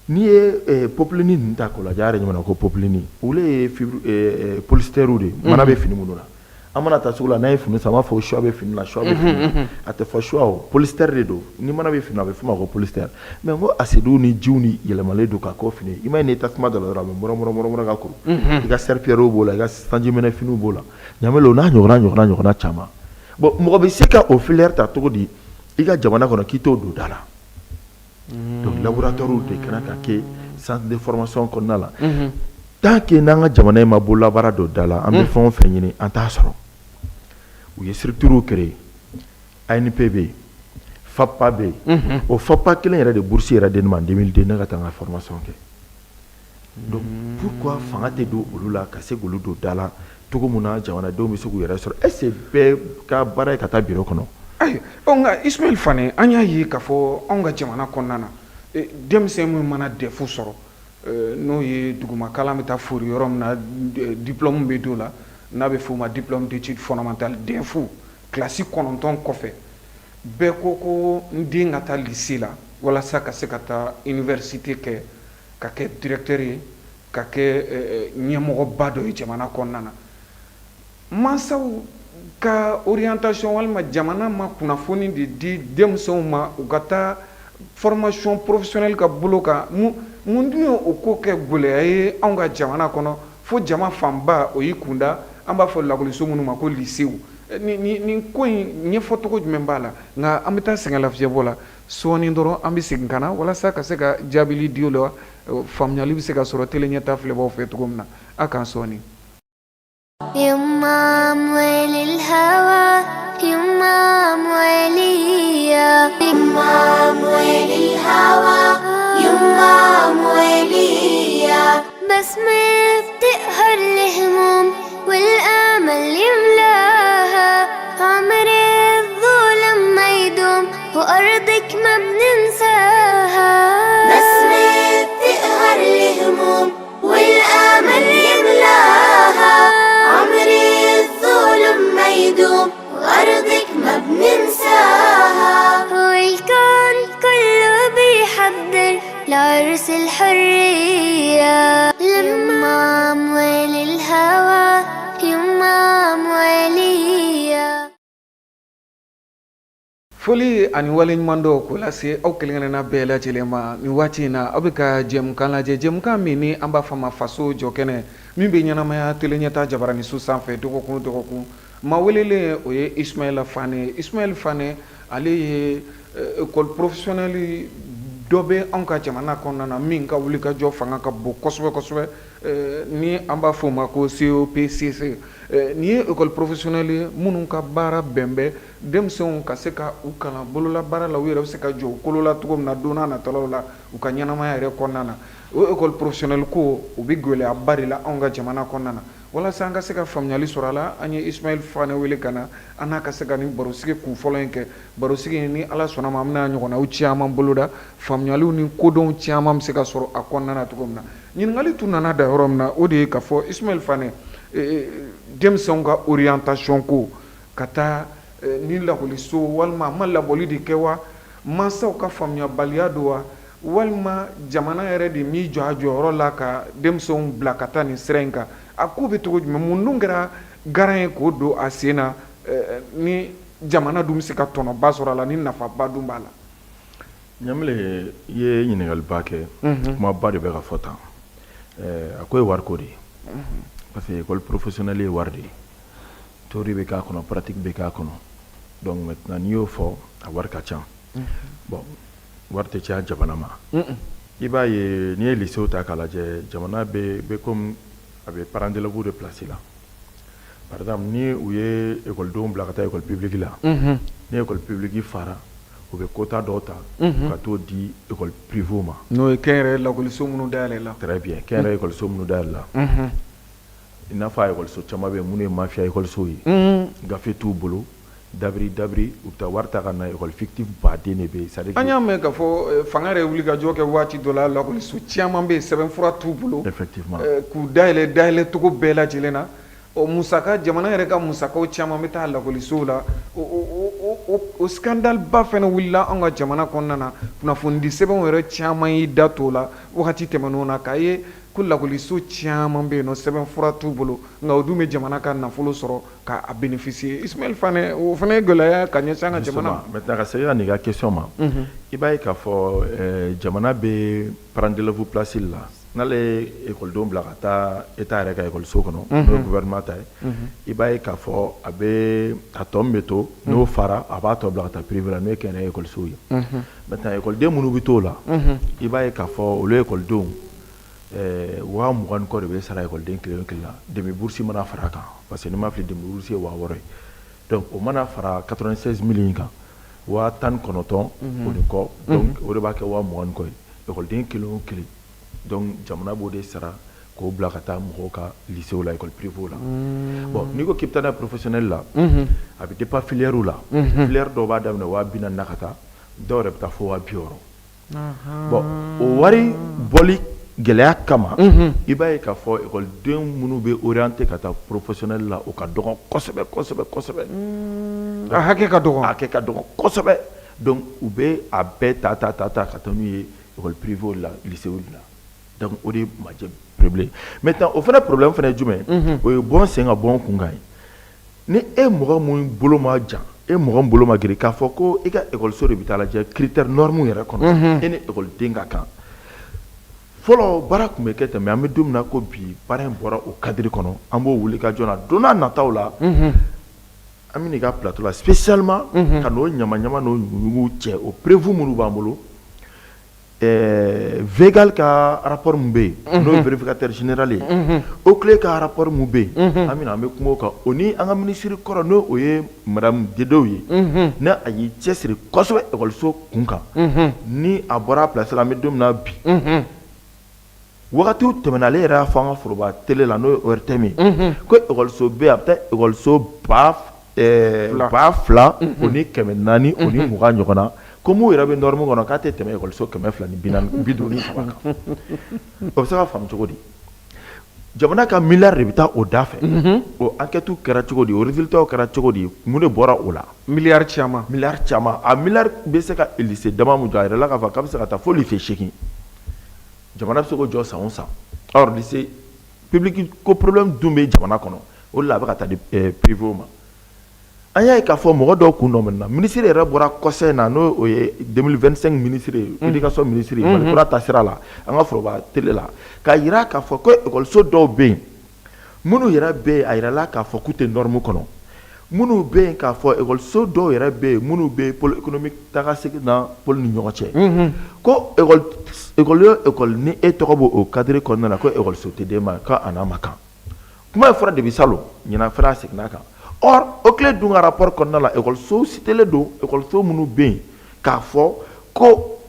N'i ye popeline ninnu ta k'o lajɛ, a yɛrɛ ɲuman ko popeline, olu ye fibre polyester de ye, mana bɛ fini minnu na. An mana taa sugu la, n'a ye fini san, an b'a fɔ soie bɛ fini na, soie bɛ fini na. A tɛ fɔ soie, o polyester de don. Ni mana bɛ fini na, a bɛ f'o ma ko polyester. Mais n ko acides ni jiw ni yɛlɛmalen don ka k'o fini ye. I m'a ye, n'i ye tasuma don a la dɔrɔn, a bɛ mɔrɔ mɔrɔ mɔrɔ ka kuru. I ka serpillière b'o la, i ka sanjiminɛ finiw b'o la, ɲamele, o n'a ɲɔgɔnna ɲɔgɔnna ɲɔgɔnna caman. Bon, mɔgɔ bɛ se ka o filière ta cogo di i ka jamana kɔnɔ k'i t'o don da la? Donc laboratoire de kan ka kɛ centre de formation kɔnɔna la. Tant que n'an ka jamana in ma bololabaara don da la, an bɛ fɛn o fɛn ɲini, an t'a sɔrɔ. U ye structure créer, ANP bɛ yen, FAPA bɛ yen. O FAPA kelen yɛrɛ de bourse yɛrɛ di ne ma en 2002, ne ka taa n ka formation kɛ. Donc pourquoi fanga tɛ don olu la ka se k'olu don da la cogo min na jamanadenw bɛ se k'u yɛrɛ sɔrɔ? Est ce que bɛɛ ka baara ye ka taa bureau kɔnɔ? Ayi, ɔ, nka Ismaël Fane, an y'a ye k'a fɔ anw ka jamana kɔnɔna na, denmisɛn min mana DEF sɔrɔ, n'o ye duguma kalan bɛ taa fori yɔrɔ min na, diplôme bɛ d'o la, n'a bɛ f'o ma diplôme d'études fondamentales, DEF, kilasi 9 kɔfɛ, bɛɛ ko ko n den ka taa lycée la walasa ka se ka taa université kɛ, ka kɛ directeur ye, ka kɛ ɲɛmɔgɔba dɔ ye jamana kɔnɔna na. Mansaw ka orientation walima jamana ma kunnafoni de di denmisɛnw ma u ka taa formation professionnelle ka bolo kan, mun dun ye o ko kɛ gɛlɛya ye anw ka jamana kɔnɔ fo jama fanba o y'i kunda an b'a fɔ lakɔliso minnu ma ko lycée? Nin ko in ɲɛfɔcogo jumɛn b'a la? Nka an bɛ taa sɛgɛn lafiɲɛbɔ la sɔɔni dɔrɔn, an bɛ segin ka na walasa ka se ka jaabili di o la, faamuyali bɛ se ka sɔrɔ télé ɲɛta filɛbaw fɛ cogo min na. A k'an sɔɔni. يما أموال الهوى، يما أموالية، يما أموال الهوى، يما أموالية، بسمة بتقهر الهموم والآمل يملاها، عمر الظلم ما يدوم وأرضك ما بننساها. بسمة بتقهر الهموم والآمل يملاها، عمر الظلم ما يدوم وأرضك ما بننساها، والكون كله بيحضر لعرس الحرية. لما أموال الهوى، يما أموالية. Foli ani waleɲuman dɔw k'o lase aw kelen-kelenna bɛɛ lajɛlen ma nin waati in na. Aw bɛ ka jɛmukan lajɛ, jɛmukan min ni an b'a fɔ ma Faso Jɔkɛnɛ, min bɛ ɲɛnamaya télé ɲɛta jabaraniso sanfɛ dɔgɔkun o dɔgɔkun. Maa welelen, o ye Ismaël Fane. Ismaël Fane, ale ye école professionnelle dɔ bɛ anw ka jamana kɔnɔna na min ka wuli ka jɔ fanga ka bon kosɛbɛ kosɛbɛ, ni an b'a fɔ o ma ko COPCC. Nin ye école professionnelle ye minnu ka baara bɛn bɛ denmisɛnw ka se ka u kalan bololabaara la, u yɛrɛ bɛ se ka jɔ u kolo la cogo min na don n'a nataw la u ka ɲɛnamaya yɛrɛ kɔnɔna na. O école professionnelle ko, o bɛ gɛlɛyaba de la anw ka jamana kɔnɔna na. Walasa an ka se ka faamuyali sɔrɔ a la, an ye Ismaël Fane wele ka na an n'a ka se ka nin barosigi kun fɔlɔ in kɛ. Barosigi in, ni Ala sɔnna ma, an bɛna ɲɔgɔnnaw caman boloda, faamuyaliw ni kodɔnw caman bɛ se ka sɔrɔ a kɔnɔna na cogo min na. Ɲininkali tun nana da yɔrɔ min na, o de ye k'a fɔ Ismaël Fane, denmisɛnw ka orientation ko ka taa ni lakɔliso walima a ma labɔli de kɛ wa, mansaw ka faamuyabaliya don wa, walima jamana yɛrɛ de m'i jɔ a jɔyɔrɔ la ka denmisɛnw bila ka taa nin sira in kan? A ko bɛ cogo jumɛn? Mun dun kɛra garan ye k'o don a sen na, ni jamana dun bɛ se ka tɔnɔba sɔrɔ a la, ni nafaba dun b'a la? Ɲamile, i ye ɲininkaliba kɛ. Kumaba de bɛ ka fɔ tan. A ko ye wariko de ye, parce que école professionnelle ye wari de ye. Théorie bɛ k'a kɔnɔ, pratique bɛ k'a kɔnɔ. Donc maintenant, n'i y'o fɔ, a wari ka ca. Bon, wari tɛ caya jamana ma. I b'a ye, n'i ye lycée ta k'a lajɛ, jamana bɛ comme a bɛ parents d'élèves de place la. Par exemple, ni u ye ekɔlidenw bila ka taa école publique la, ni école publique fara, u bɛ quota dɔw ta ka t'o di école privée ma. N'o ye kɛnyɛrɛye lakɔliso minnu dayɛlɛ la. Très bien, kɛnyɛrɛye ekɔliso minnu dayɛlɛ la. I n'a fɔ a ekɔliso caman bɛ yen minnu ye mafia ekɔlisow ye. Gafe t'u bolo, dabiri dabiri, u bɛ taa wari ta ka na. École fictive baden de bɛ yen, c'est à dire. An y'a mɛn k'a fɔ fanga yɛrɛ wuli ka jɔ kɛ waati dɔ la, lakɔliso caman bɛ yen, sɛbɛnfura t'u bolo. K'u dayɛlɛ dayɛlɛ cogo bɛɛ lajɛlen na. O musaka, jamana yɛrɛ ka musakaw caman bɛ taa lakɔlisow la. O scandale ba fana wulila an ka jamana kɔnɔna na. Kunnafonidi sɛbɛnw yɛrɛ caman y'i da t'o la wagati tɛmɛnenw na, k'a ye ko lakɔliso caman bɛ yen nɔ, sɛbɛnfura t'u bolo, nka o dun bɛ jamana ka nafolo sɔrɔ k'a bénéficier. Ismaël Fane, o fana ye gɛlɛya ka ɲɛsin an ka jamana ma. Maintenant, ka segin ka n'i ka question ma, i b'a ye k'a fɔ jamana bɛ parents d'élèves place la. N'ale ye ekɔlidenw bila ka taa État yɛrɛ ka ekɔliso kɔnɔ, n'o ye gouvernement ta ye, i b'a ye k'a fɔ a bɛ a tɔ min bɛ to, n'o fara, a b'a tɔ bila ka taa privé la, n'o ye kɛnyɛrɛye ekɔlisow ye. Maintenant, ekɔliden minnu bɛ t'o la, i b'a ye k'a fɔ olu ekɔlidenw, 20,000 ni kɔ de bɛ sara ekɔliden kelen o kelen la, demi bourse mana fara a kan, parce que n'i ma fili, demi bourse ye 6000 ye. Donc o mana fara 96 000 in kan, 19,000 o ni kɔ, donc o de b'a kɛ 20,000 ni kɔ ye ekɔliden kelen o kelen. Donc jamana b'o de sara k'o bila ka taa mɔgɔw ka lycée la, école privée la. Bon, n'i ko k'i bɛ taa n'a ye professionnel la, a bɛ dépend filière la. Filière dɔw b'a daminɛ 40,000 na ka taa, dɔw yɛrɛ bɛ taa fo 60,000. Bon, o wari bɔli gɛlɛya kama, i b'a ye k'a fɔ ekɔliden minnu bɛ orienté ka taa professionnel la, o ka dɔgɔ kosɛbɛ kosɛbɛ kosɛbɛ. A hakɛ ka dɔgɔ. A hakɛ ka dɔgɔ kosɛbɛ. Donc u bɛ a bɛɛ ta ta ta ta ka taa n'u ye école privée la, lycée la. Donc o de ye majɛ problème. Maintenant, o fana problème fana ye jumɛn ye? O ye bɔn sen ka bɔ n kun kan ye. Ni e mɔgɔ mun bolo ma jan, e mɔgɔ min bolo ma girin k'a fɔ ko i ka ekɔliso de bɛ taa lajɛ critère norme yɛrɛ kɔnɔ, e ni ekɔliden ka kan. Fɔlɔ, baara tun bɛ kɛ ten, mais an bɛ don min na ko bi, baara in bɔra o cadre kɔnɔ. An b'o wuli ka jɔ na don n'a nataw la, an bɛ n'i ka plateau la spécialement ka n'o ɲama ɲama n'o ɲugu cɛ, o preuve minnu b'an bolo. VEGAL ka rapport min bɛ yen, n'o ye vérificateur général ye, OCLEI ka rapport min bɛ yen, an bɛna, an bɛ kuma o kan, o ni an ka ministre kɔrɔ, n'o o ye madame Dedew ye, ni a y'i cɛsiri kosɛbɛ ekɔliso kun kan, ni a bɔra a place la. An bɛ don min na bi, wagatiw tɛmɛna, ale yɛrɛ y'a fɔ an ka foroba télé la, n'o ye ORTM ye, ko ekɔliso bɛ yen, a bɛ taa ekɔliso 2420 ɲɔgɔn na, ko mun yɛrɛ bɛ norme kɔnɔ, k'a tɛ tɛmɛ ekɔliso 253 kan. O bɛ se ka faamu cogo di? Jamana ka miliyari de bɛ taa o da fɛ. O enquête kɛra cogo di? O résultat kɛra cogo di? Mun de bɔra o la? Miliyari caman. Miliyari caman. A miliyari bɛ se ka lycée dama mun jɔ, a yɛrɛ la k'a fɔ k'a bɛ se ka taa fo lycée 8, jamana bɛ se k'o jɔ san o san. Or lycée public ko problème dun bɛ jamana kɔnɔ, o de la a bɛ ka taa di privé ma. An y'a ye k'a fɔ mɔgɔ dɔw kun nɔ na, ministre yɛrɛ bɔra kɔsa in na, n'o o ye 2025 ministre ye, éducation ministre ye, Mali kura taasira la, an ka foroba télé la, k'a yira k'a fɔ ko ekɔliso dɔw bɛ yen, minnu yɛrɛ bɛ yen, a yirala k'a fɔ k'u tɛ norme kɔnɔ, minnu bɛ yen k'a fɔ ekɔliso dɔw yɛrɛ bɛ yen, minnu bɛ pôle économique taga segin na pôle ni ɲɔgɔn cɛ, ko école école o école ni e tɔgɔ b'o o cadre kɔnɔna na, ko ekɔliso tɛ d'e ma, ko a n'a ma kan. Kuma ye fɔra depuis salon, ɲinan fana a seginna kan. Or OCLEI dun ka rapport kɔnɔna la, ekɔliso citélen don, ekɔliso minnu bɛ yen k'a fɔ ko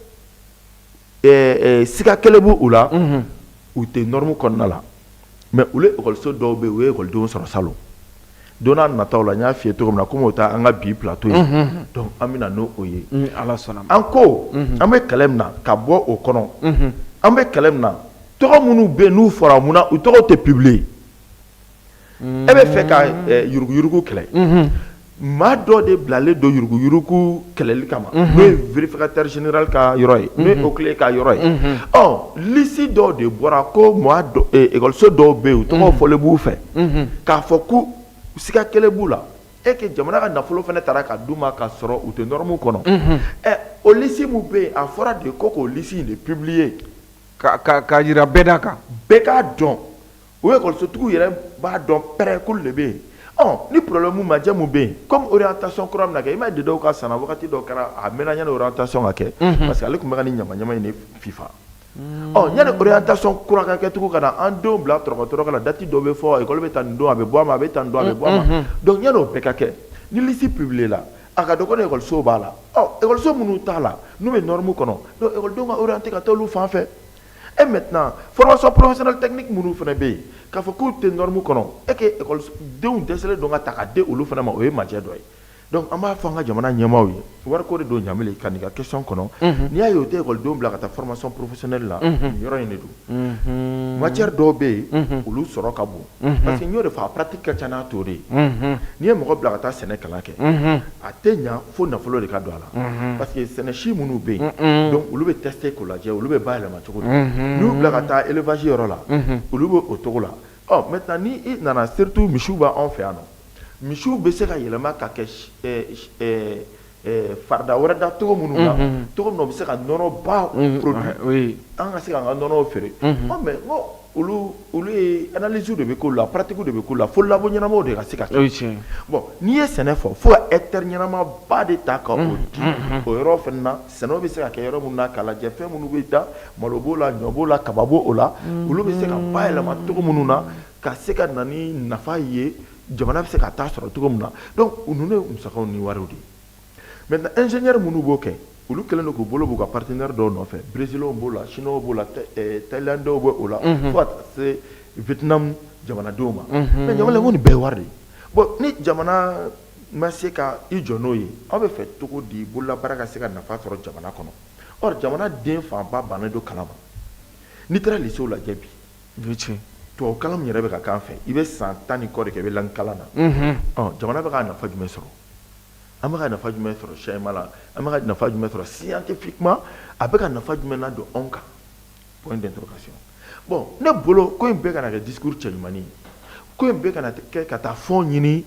siga kelen b'u u la, u tɛ norme kɔnɔna la. Mais olu ekɔliso dɔw bɛ yen, u ye ekɔlidenw sɔrɔ salon. Don n'a nataw la, n y'a f'i ye cogo min na, komi o tɛ an ka bi plateau ye, donc an bɛ na n'o ye. Ni Ala sɔnna ma. An ko an bɛ kɛlɛ min na ka bɔ o kɔnɔ, an bɛ kɛlɛ min na, tɔgɔ minnu bɛ yen n'u fɔra, munna u tɔgɔw tɛ publier? E bɛ fɛ ka yuruguyurugu kɛlɛ, maa dɔ de bilalen don yuruguyurugu kɛlɛli kama, n'o ye vérificateur général ka yɔrɔ ye, n'o ye OCLEI ka yɔrɔ ye. Ɔ liste dɔw de bɔra ko maa dɔ, ekɔliso dɔw bɛ yen, u tɔgɔ fɔlen b'u fɛ k'a fɔ ko siga kelen b'u la, e que jamana ka nafolo fana taara ka d'u ma k'a sɔrɔ u tɛ norme kɔnɔ. O liste mun bɛ yen, a fɔra de ko k'o liste in de publier. Ka yira bɛɛ da kan. Bɛɛ k'a dɔn, o ekɔlisotigiw yɛrɛ b'a dɔn pɛrɛ k'olu de bɛ yen. Ɔ ni problème majɛ mun bɛ yen, comme orientation kura bɛna kɛ, i m'a ye, dɔw ka sana wagati dɔ kɛra, a mɛnna yanni orientation ka kɛ, parce que ale tun bɛ ka nin ɲama ɲama in de fifa. Ɔ yanni orientation kura ka kɛ tugun, ka na an denw bila tɔrɔkɔ tɔrɔkɔ la, date dɔ bɛ fɔ, école bɛ ta nin don, a bɛ bɔ a ma, a bɛ ta nin don, a bɛ bɔ a ma. Donc yanni o bɛɛ ka kɛ, ni liste publiée la, a ka dɔgɔ ni école b'a la. Ɔ école minnu t'a la, n'u bɛ norme kɔnɔ, donc école ka orienté ka taa olu fan fɛ. Et maintenant, formation professionnelle technique minnu fana bɛ yen, k'a fɔ k'u tɛ norme kɔnɔ, e que école denw dɛsɛlen don ka ta ka di olu fana ma, o ye majɛ dɔ ye. Donc an b'a fɔ an ka jamana ɲɛmaaw ye, wariko de don. Ɲamile ka nin ka question kɔnɔ, n'i y'a ye o tɛ école bila ka taa formation professionnelle la, nin yɔrɔ in de don. Matière dɔw bɛ yen, olu sɔrɔ ka bon, parce que n y'o de fɔ, a pratique ka ca n'a tɔ de ye. N'i ye mɔgɔ bila ka taa sɛnɛ kalan kɛ, a tɛ ɲa fo nafolo de ka don a la, parce que sɛnɛ si minnu bɛ yen, donc olu bɛ tester k'o lajɛ, olu bɛ bayɛlɛma cogo di. N'u y'u bila ka taa élevage yɔrɔ la, olu bɛ o cogo la. Ɔ maintenant, ni i nana, surtout misiw b'anw fɛ yan nɔ, misiw bɛ se ka yɛlɛma ka kɛ farida wɛrɛ da cogo minnu na, cogo min na u bɛ se ka nɔnɔ ba produit, an ka se k'an ka nɔnɔw feere. Ɔ mais n ko olu ye analyse de bɛ k'olu la, pratique de bɛ k'u la, fo labo ɲɛnamaw de ka se ka kɛ. Bon, n'i ye sɛnɛ fɔ, fo ka hectare ɲɛnama ba de ta ka o di o yɔrɔ fana na. Sɛnɛw bɛ se ka kɛ yɔrɔ minnu na k'a lajɛ, fɛn minnu bɛ da, malo b'o la, ɲɔ b'o la, kaba b'o la, olu bɛ se ka bayɛlɛma cogo minnu na ka se ka na ni nafa ye, jamana bɛ se ka taa sɔrɔ cogo min na. Donc ninnu ye musakaw ni wariw de ye. Maintenant, ingénieur minnu b'o kɛ, olu kɛlen don k'u bolo b'u ka partenaire dɔw nɔfɛ. Brésilien b'o la, chinois b'o la, thaïlandais b'o la, fo ka taa se Vietnam jamanadenw ma. Mais jamana ko nin bɛɛ ye wari de ye. Bon, ni jamana ma se ka i jɔ n'o ye, aw bɛ fɛ cogo di bololabaara ka se ka nafa sɔrɔ jamana kɔnɔ? Or jamana den fanba bannen don kalan ma. N'i taara lycée lajɛ bi, tubabu kalan min yɛrɛ bɛ ka k'an fɛ, i bɛ san 10 ni kɔ de kɛ, i bɛ langue kalan na. Ɔ jamana bɛ ka nafa jumɛn sɔrɔ? An bɛ ka nafa jumɛn sɔrɔ schéma la? An bɛ ka nafa jumɛn sɔrɔ scientifiquement? A bɛ ka nafa jumɛn na don anw kan? Point d'interrogation. Bon, ne bolo, ko in bɛɛ kana kɛ discours cɛɲumannin ye, ko in bɛɛ kana kɛ ka taa fɔn ɲini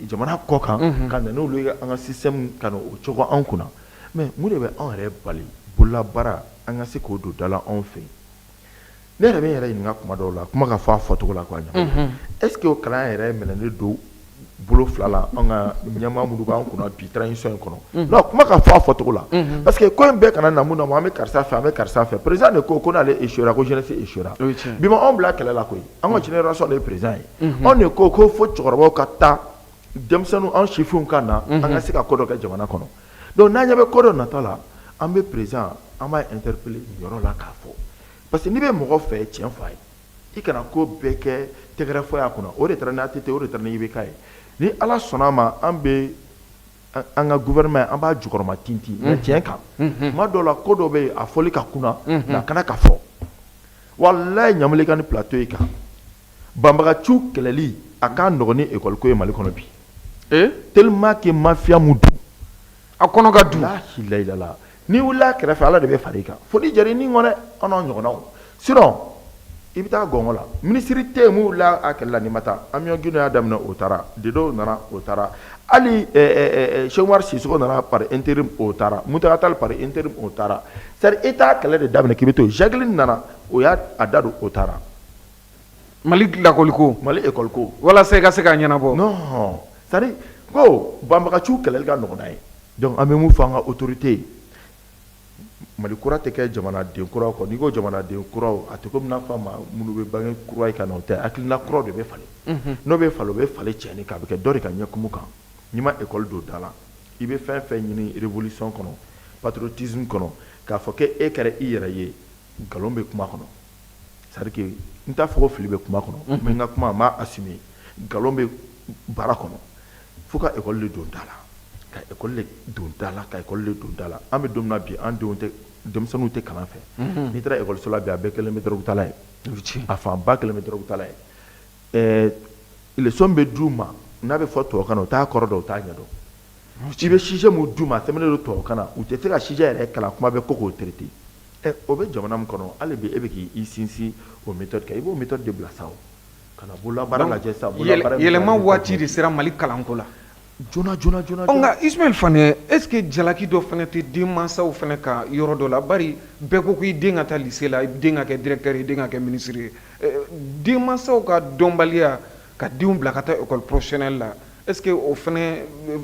jamana kɔ kan, ka na n'olu ye an ka système ka na o cogo anw kunna. Mais mun de bɛ anw yɛrɛ bali bololabaara an ka se k'o don da la anw fɛ yen? Ne yɛrɛ bɛ n yɛrɛ ɲininka kuma dɔw la, kuma ka fɔ a fɔcogo la quoi. Ɲama, est ce que o kalan yɛrɛ minɛnen don bolo fila la, an ka ɲɛmaa minnu b'an kunna bi transition in kɔnɔ? Non, kuma ka fɔ a fɔcogo la, parce que ko in bɛɛ kana na mun na, an bɛ karisa fɛ, an bɛ karisa fɛ. Président de ko ko n'ale échouera, ko jeunesse échouera. Bi ma anw bila kɛlɛ la koyi. An ka génération de ye président ye. Anw de ko ko fo cɛkɔrɔbaw ka taa, denmisɛnninw, an sifinw ka na, an ka se ka ko dɔ kɛ jamana kɔnɔ. Donc n'an ɲɛ bɛ ko dɔ natɔ la, an bɛ président, an b'a interpeller nin yɔrɔ la k'a fɔ, parce que n'i bɛ mɔgɔ fɛ, tiɲɛ fɔ a ye, i kana ko bɛɛ kɛ tɛgɛrɛ fɔ y'a kunna. O de taara ni ATT, o de taara ni IBK ye. Ni Ala sɔnna a ma, an bɛ an ka gouvernement, an b'a jukɔrɔma tintin, mais tiɲɛ kan, tuma dɔw la, ko dɔ bɛ yen, a fɔli ka kunna, nka a kana ka fɔ. Walayi, Ɲamile ka ni plateau in kan, banbagaciw kɛlɛli a ka nɔgɔn ni école ko ye Mali kɔnɔ bi, tellement que mafia mun don. A kɔnɔ ka dun. La ilaha, n'i wulila kɛrɛfɛ, Ala de bɛ far'i kan, fo ni jɛra ni kɔnɛ, an n'aw ɲɔgɔnnaw. Sinon i bɛ taa gɔngɔ la, minisiri tɛ yen mun wulila a kɛlɛ la n'i ma taa. Amion Guindo y'a daminɛ, o taara. Dedew nana, o taara. Hali Cheick Oumar Sissoko nana par intérim, o taara. Mountaga Tall par intérim, o taara. C'est à dire, i t'a kɛlɛ de daminɛ k'i bɛ to yen. Jacqueline nana, o y'a a da don, o taara. Mali lakɔli ko. Mali école ko. Walasa i ka se k'a ɲɛnabɔ. Non, c'est à dire ko banbagaciw kɛlɛli ka nɔgɔn n'a ye. Donc an bɛ mun fɔ an ka autorité ye? Mali kura tɛ kɛ jamanaden kuraw kɔ. N'i ko jamanaden kuraw, a tɛ komi n'a fɔ a ma minnu bɛ bange kura ye ka na, o tɛ. Hakilina kuraw de bɛ falen. N'o bɛ falen, o bɛ falen cɛnni kan, a bɛ kɛ dɔ de ka ɲɛkumu kan. N'i ma école don da la, i bɛ fɛn fɛn ɲini révolution kɔnɔ, patriotisme kɔnɔ, k'a fɔ k'e kɛra i yɛrɛ ye, nkalon bɛ kuma kɔnɔ. C'est à dire que n t'a fɔ ko fili bɛ kuma kɔnɔ, mais n ka kuma, n b'a assumer, nkalon bɛ baara kɔnɔ. Fo ka école de don da la, ka école de don da la, ka école de don da la. An bɛ don min na bi, an denw tɛ, denmisɛnninw tɛ kalan fɛ. N'i taara école la bi, a bɛɛ kɛlen bɛ dɔrɔgutala ye, a fanba kɛlen bɛ dɔrɔgutala ye. Leçon bɛ d'u ma, n'a bɛ fɔ tubabukan na, u t'a kɔrɔ dɔn, u t'a ɲɛ dɔn. I bɛ sujet mun d'u ma, a sɛbɛnnen don tubabukan na, u tɛ se ka sujet yɛrɛ kalan, kuma bɛ ko k'o traiter. O bɛ jamana min kɔnɔ hali bi, e bɛ k'i sinsin o méthode kan, i b'o méthode de bila sa, o ka na bololabaara lajɛ sa. Bololabaara yɛlɛma waati de sera Mali kalanko la. Joona joona joona. Ɔ nka Ismaël Fane, est ce que jalaki dɔ fana tɛ denmansaw fana ka yɔrɔ dɔ la? Bari bɛɛ ko k'i den ka taa lycée la, i den ka kɛ directeur ye, i den ka kɛ ministre ye. Denmansaw ka dɔnbaliya. ka denw bila ka taa école professionnelle la. Est ce que o fana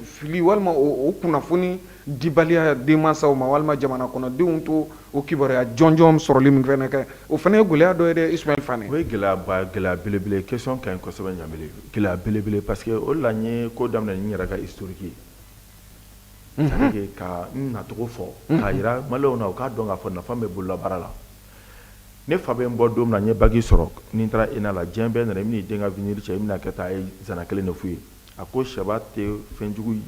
fili walima o kunnafoni dibaliya denmansaw ma, walima jamana kɔnɔdenw to o kibaruya jɔnjɔn sɔrɔli min fana kɛ, o fana ye gɛlɛya dɔ ye dɛ, Ismaël Fane? O ye gɛlɛyaba, gɛlɛya belebele. Question ka ɲi kosɛbɛ, Ɲamele. Gɛlɛya belebele, parce que o de la n ye ko daminɛ ni n yɛrɛ ka historique ye, c'est à dire ka n nacogo fɔ k'a jira maliyɛnw na, u k'a dɔn k'a fɔ nafa bɛ bololabaara la. Ne fa bɛ n bɔ don min na, n ye bac sɔrɔ, ni n taara ENA la, diɲɛ bɛɛ nana, i bɛn'i den ka avenir cɛ, i bɛna kɛ tan. A ye zana kelen de f'u ye, a ko sɛba tɛ fɛnjugu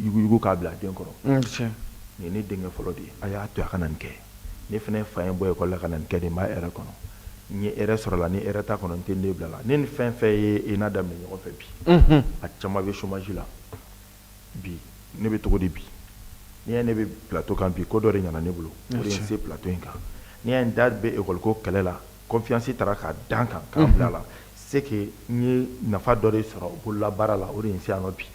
yuguyugu k'a bila a den kɔrɔ. Nin ye ne denkɛ fɔlɔ de ye, a y'a to a ka na nin kɛ. Ne fana fa ye n bɔ école la ka na nin kɛ de, n b'a hɛrɛ kɔnɔ, n ye hɛrɛ sɔrɔ la. Ni hɛrɛ t'a kɔnɔ, n tɛ n den bila la. Ne ni fɛn fɛn ye ENA daminɛ ɲɔgɔn fɛ bi, a caman bɛ chômage la bi. Ne bɛ cogo di bi? N'i y'a ye ne bɛ plateau kan bi, ko dɔ de ɲɛna ne bolo, o de ye n se plateau in kan. N'i y'a ye n da bɛ école ko kɛlɛ la, confiance taara k'a dan kan k'an bila la, c'est que n ye nafa dɔ de sɔrɔ bololabaara la, o de ye n se yan nɔ bi.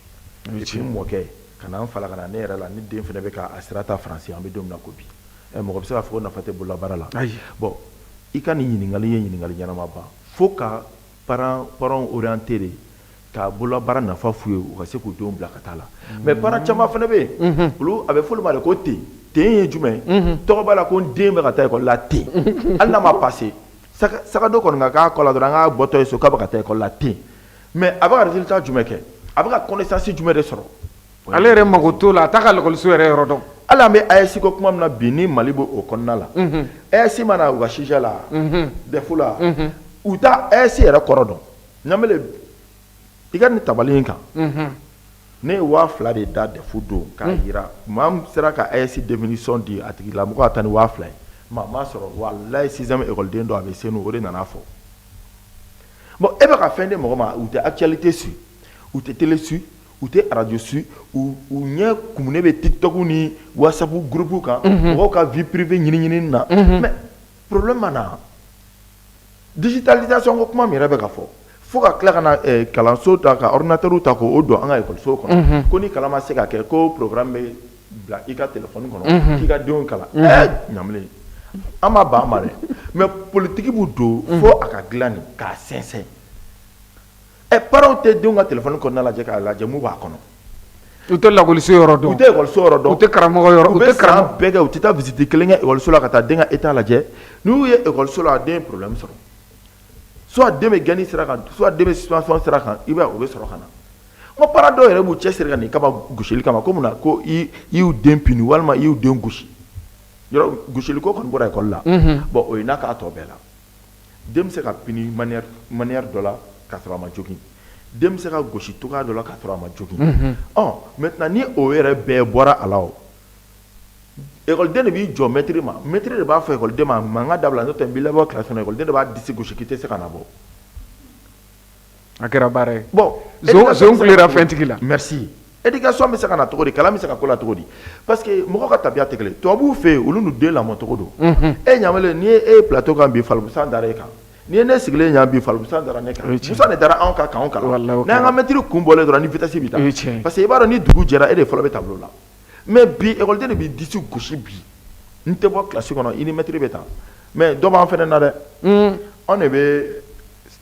Et puis n mɔkɛ ka na n fa la, ka na ne yɛrɛ la, ne den fana bɛ ka a sira ta Faransi. An bɛ don min na ko bi, mɔgɔ bɛ se k'a fɔ ko nafa tɛ bololabaara la? Bon, i ka nin ɲininkali ye ɲininkali ɲɛnama ba. Fo ka parents orienter de ka bololabaara nafa f'u ye, u ka se k'u denw bila ka taa la. Mais parents caman fana bɛ yen, olu a bɛ f'olu ma de ko ten ten ye jumɛn ye, tɔgɔ b'a la ko n den bɛ ka taa école la ten, hali n'a ma passé, sac à dos kɔni ka k'a kɔ la dɔrɔn, an k'a bɔtɔ ye so k'a bɛ ka taa école la ten. Mais a bɛ ka résultat jumɛn kɛ? A bɛ ka connaissance jumɛn de sɔrɔ? Ale yɛrɛ mago t'o la, a t'a ka lakɔliso yɛrɛ yɔrɔ dɔn. Hali an bɛ AES ko kuma min na bi, ni Mali b'o o kɔnɔna la, AES mana u ka sujet la, DEF la, u t'a AES yɛrɛ kɔrɔ dɔn. Ɲamele, i ka nin tabali in kan, ne ye 2000 de da DEF don k'a yira maa min sera ka AES définition di, a tigilamɔgɔ ka taa ni 2000 ye. Maa m'a sɔrɔ, walayi. Sixième école den dɔ a bɛ Senu, o de nana fɔ. Bon, e bɛ ka fɛn di mɔgɔ ma, u tɛ actualité su, u tɛ télé su, u tɛ radio su, u ɲɛ kumunen bɛ TikTok ni WhatsApp groupe kan, mɔgɔw ka vie privée ɲini ɲini na. Mais problème ma na, digitalisation ko kuma min yɛrɛ bɛ ka fɔ, fo ka tila ka na kalanso ta ka ordinateur ta k'o don an ka école kɔnɔ, ko ni kalan ma se ka kɛ, ko programme bɛ bila i ka téléphone kɔnɔ k'i ka denw kalan. Ɲamile, an ma ban ma dɛ, mais politique b'u don fo a ka dilan nin k'a sɛnsɛn. Parents tɛ denw ka téléphone kɔnɔna lajɛ k'a lajɛ mun b'a kɔnɔ. U tɛ lakɔliso yɔrɔ dɔn. U tɛ école yɔrɔ dɔn. U tɛ karamɔgɔ yɔrɔ. U bɛ san bɛɛ kɛ, u tɛ taa visite kelen kɛ école la ka taa den ka état lajɛ. N'u ye école la, a den ye problème sɔrɔ, soit den bɛ gɛnni sira kan, soit den bɛ suspension sira kan, i b'a ye o bɛ sɔrɔ ka na. N ko parents dɔw yɛrɛ b'u cɛsiri ka nin kama, gosili kama, ko munna ko i y'u den puni walima i y'u den gosi. Yɔrɔ gosili ko kɔni bɔra école la. Bon, o ye n'a k'a tɔ bɛɛ la, den bɛ se ka puni manière dɔ la k'a sɔrɔ a ma jogin, den bɛ se ka gosi cogoya dɔ la k'a sɔrɔ a ma jogin. Ɔ maintenant, ni o yɛrɛ bɛɛ bɔra a la, o ekɔliden de b'i jɔ maître ma, maître de b'a fɔ ekɔliden ma mankan dabila, n'o tɛ n b'i labɔ classe kɔnɔ. Ekɔliden de b'a disi gosi k'i tɛ se ka na bɔ. A kɛra baara ye. Bon. Zon kulera fɛntigi la. Merci. Éducation bɛ se ka na cogo di? Kalan bɛ se ka ko la cogo di? Parce que mɔgɔ ka tabiya tɛ kelen. Tubabuw fɛ yen, olu n'u den lamɔ cogo don. E Ɲamele, n'i ye e ye plateau kan bi, falibusan dara e kan. N'i ye ne sigilen yan bi, falibusan dara ne kan. Musa de dara anw kan k'anw kalan. N'an ka maître kun bɔlen dɔrɔn, ni vitesse bɛ taa, parce que i b'a dɔn ni dugu jɛra, e de fɔlɔ bɛ tableau la. Mais bi, ekɔliden de b'i disi gosi bi, n tɛ bɔ classe kɔnɔ, i ni maître bɛ taa. Mais dɔ b'an fɛnɛ na dɛ, anw de bɛ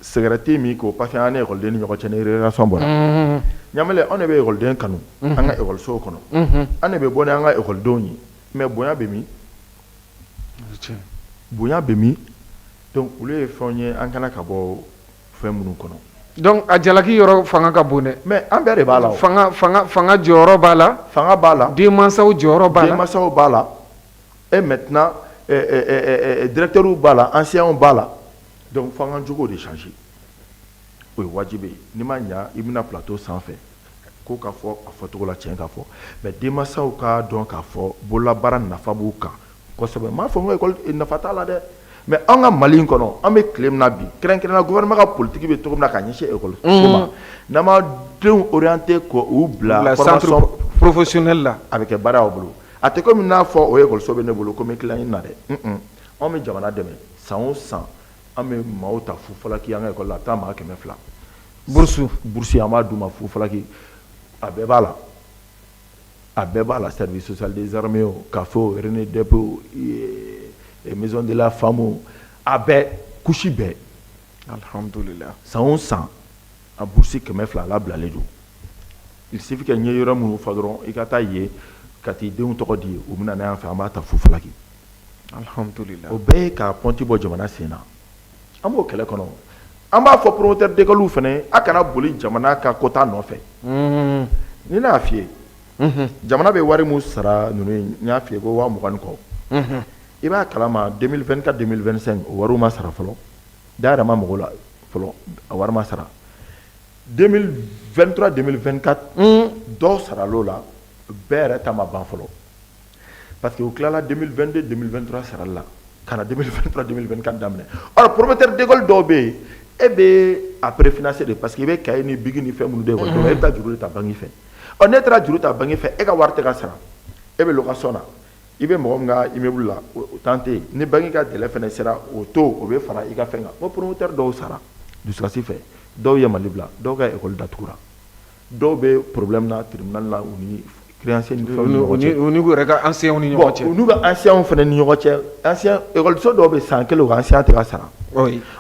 cigarette min k'o passer an ni ekɔliden ni ɲɔgɔn cɛ ni récréation bɔra. Ɲamele, anw de bɛ ekɔliden kanu an ka ekɔlisow kɔnɔ, an de bɛ bɔ ni an ka ekɔlidenw ye. Mais bonya bɛ min? Bonya bɛ min? Donc olu ye fɛnw ye an kana ka bɔ fɛn minnu kɔnɔ. Donc a jalaki yɔrɔ fanga ka bon dɛ. Mais an bɛɛ de b'a la. Fanga jɔyɔrɔ b'a la. Fanga b'a la. Denmansaw jɔyɔrɔ b'a la. Denmansaw b'a la. Et maintenant, directeurs b'a la, enseignants b'a la. Donc f'an k'an jogo de changer, o ye wajibi ye. N'i ma ɲa, i bɛna plateau sanfɛ ko ka fɔ a fɔcogo la, tiɲɛ ka fɔ. Mais denmansaw k'a dɔn k'a fɔ bololabaara nafa b'u kan kosɛbɛ. N m'a fɔ n ko école nafa t'a la dɛ, mais an ka Mali in kɔnɔ, an bɛ tile min na bi, kɛrɛnkɛrɛnnenya gouvernement ka politique bɛ cogo min na ka ɲɛsin école so ma, n'an ma denw orienter k'u bila centre professionnel la, a bɛ kɛ baara y'aw bolo. A tɛ komi n'a fɔ o école so bɛ ne bolo ko n bɛ tila ɲini na dɛ. Anw bɛ jamana dɛmɛ san o san, an bɛ maaw ta fufalaki an ka école la, a bɛ taa maa 200. Bourse. Bourse, an b'a d'u ma fufalaki. A bɛɛ b'a la, a bɛɛ b'a la: service social des armées o, CAF o, RENEDEP o, maison de la femme o, a bɛɛ, couche bɛɛ. Alhamdulillah. San o san. A bourse 200 a labilalen don. Il suffit que n ye yɔrɔ minnu fɔ dɔrɔn, i ka taa yen ka t'i denw tɔgɔ di, u bɛna n'a yan fɛ, an b'a ta fu falaki. Alhamdulillah. O bɛɛ ye ka pɔnti bɔ jamana sen na. An b'o kɛlɛ kɔnɔ. An b'a fɔ promoteur d'école fana, a kana boli jamana ka quota nɔfɛ. Ni ne y'a f'i ye, jamana bɛ wari min sara ninnu ye, n y'a f'i ye ko 20 000 ni kɔ. I b'a kalama, 2024 2025, o wariw ma sara fɔlɔ. Da yɛrɛ ma mɔgɔw la fɔlɔ, a wari ma sara. 2023 2024, dɔw saral'o la, bɛɛ yɛrɛ ta ma ban fɔlɔ, parce que u tilala 2022 2023 sarali la ka na 2023 2024 daminɛ. Or promoteur d'école dɔw bɛ yen, e bɛ a préfinancer de, parce que i bɛ cahier ni bic ni fɛn minnu di école ma, e bɛ taa juru de ta banque fɛ. Ɔ, n'e taara juru ta banque fɛ, e ka wari tɛ ka sara, e bɛ location na, i bɛ mɔgɔ min ka immeuble la, o temps tɛ yen. Ni banque ka délai fana sera, o taux o bɛ fara i ka fɛn kan. Ko promoteur dɔw sara dusukasi fɛ, dɔw ye Mali bila, dɔw ka école datugura, dɔw bɛ problème na tribunal la, u ni créancier ni fɛnw ni ɲɔgɔn cɛ. U n'u yɛrɛ ka anciens ni ɲɔgɔn cɛ. U n'u ka anciens fana ni ɲɔgɔn cɛ. Ancien école dɔw bɛ san kelen, u ka ancien tɛ ka sara.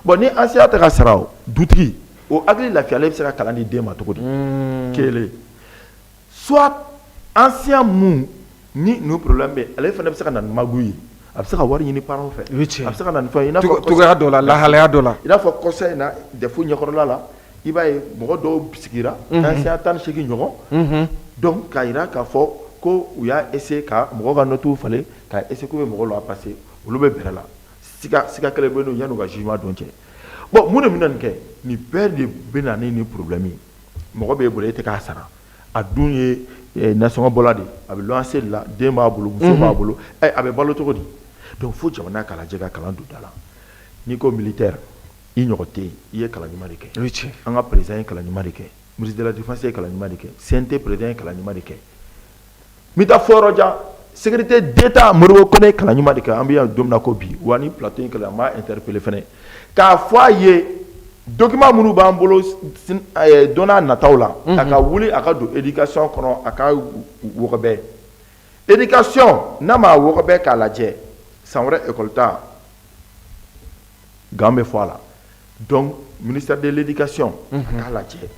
Bon, ni ancien tɛ ka sara, o dutigi o hakili lafiyalen bɛ se ka kalan di den ma cogo di? Kelen, soit ancien mun ni ninnu problème bɛ, ale fana bɛ se ka na ni magouille ye, a bɛ se ka wari ɲini parents fɛ, a bɛ se ka na ni fɛn ye, i n'a fɔ cogoya dɔ la, lahalaya dɔ la. I n'a fɔ kɔsa in na, DEF ɲɛkɔrɔla la, i b'a ye mɔgɔ dɔw sigira, ancien 18 ɲɔgɔn. Donc k'a jira k'a fɔ ko u y'a essayer ka mɔgɔw ka notes falen, k'a essayer k'u bɛ mɔgɔw la passer, olu bɛ bɛrɛ la, siga siga kɛlɛ bɛ yen yan'u ka jugement don cɛ. Bon, mun de bɛ na nin kɛ? Nin bɛɛ de bɛ na ni nin problème ye. Mɔgɔ b'e bolo, e tɛ k'a sara, a dun ye nasɔngɔ bɔla de, a bɛ luwanse de la, den b'a bolo, muso b'a bolo, ɛ, a bɛ balo cogo di? Donc fo jamana k'a lajɛ ka kalan don da la. N'i ko militaire, i ɲɔgɔn tɛ yen, i ye kalan ɲuman de kɛ. An ka président ye kalan ɲuman de kɛ, ministre de la Défense ye kalan ɲuman de kɛ, CNT président ye kalan ɲuman de kɛ. N bɛ taa fɔ yɔrɔ jan, sécurité d'État Modibo Kone ye kalan ɲuman de kɛ. An bɛ yan don min na ko bi, wa ni plateau in kɛlɛ, an b'a interpeller fɛnɛ k'a fɔ a ye, document minnu b'an bolo don n'a nataw la, a ka wuli a ka don éducation kɔnɔ, a ka wɔgɔbɛ éducation. N'a ma wɔgɔbɛ k'a lajɛ, san wɛrɛ école ta gan bɛ fɔ a la. Donc ministère de l'Éducation, a k'a lajɛ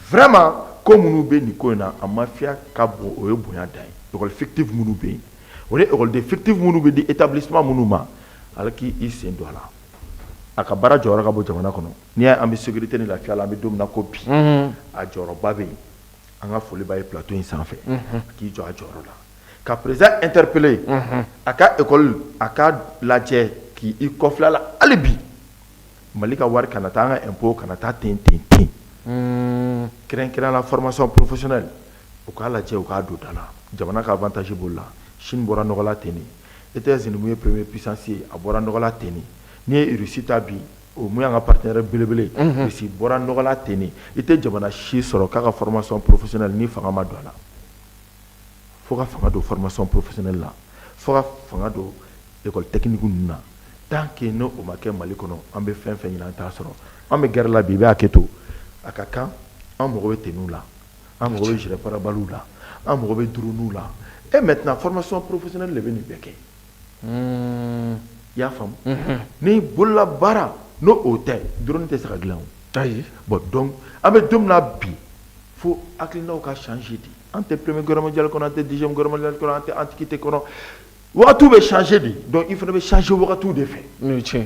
vraiment ko minnu bɛ nin ko in na, a mafia ka bon, o ye bonya dan ye. École fictive minnu bɛ yen, o ni école fictive minnu bɛ di établissement minnu ma, ale k'i sen don a la. A ka baara jɔyɔrɔ ka bɔ jamana kɔnɔ. N'i y'a ye an bɛ sécurité ni lafiya la, an bɛ don min na ko bi, a jɔyɔrɔba bɛ yen. An ka foli b'a ye plateau in sanfɛ, a k'i jɔ a jɔyɔrɔ la, ka président interpeller, a ka école a ka lajɛ k'i kɔfilɛ a la hali bi. Mali ka wari kana taa, an ka impôt kana taa ten ten ten. Kɛrɛnkɛrɛnnenya la, formation professionnelle, u k'a lajɛ, u k'a don da la. Jamana ka avantage b'o la. Chine bɔra nɔgɔ la ten de. États-Unis mun ye première puissance ye, a bɔra nɔgɔ la ten de. N'i ye Russie ta bi, o mun y'an ka partenaire belebele, Russie bɔra nɔgɔ la ten de. I tɛ jamana si sɔrɔ k'a ka formation professionnelle ni fanga ma don a la. Fo ka fanga don formation professionnelle la, fo ka fanga don école technique ninnu na. Tant que n'o ma kɛ Mali kɔnɔ, an bɛ fɛn fɛn ɲini, an t'a sɔrɔ. An bɛ guerre la bi, i bɛ hakɛ to, a ka kan an mago bɛ tenues la, an mago bɛ gilet pare-balles la, an mago bɛ drones la. Et maintenant, formation professionnelle de bɛ nin bɛɛ kɛ. I y'a faamu? Ni bololabaara n'o o tɛ, drone tɛ se ka dilan o. Ayi. Bon, donc an bɛ don min na bi, fo hakilinaw ka changer de. An tɛ Première Guerre mondiale kɔnɔ, an tɛ Deuxième Guerre mondiale kɔnɔ, an tɛ antiquité kɔnɔ. Wagatiw bɛ changer de, donc i fana bɛ changer wagatiw de fɛ. N'o ye tiɲɛ.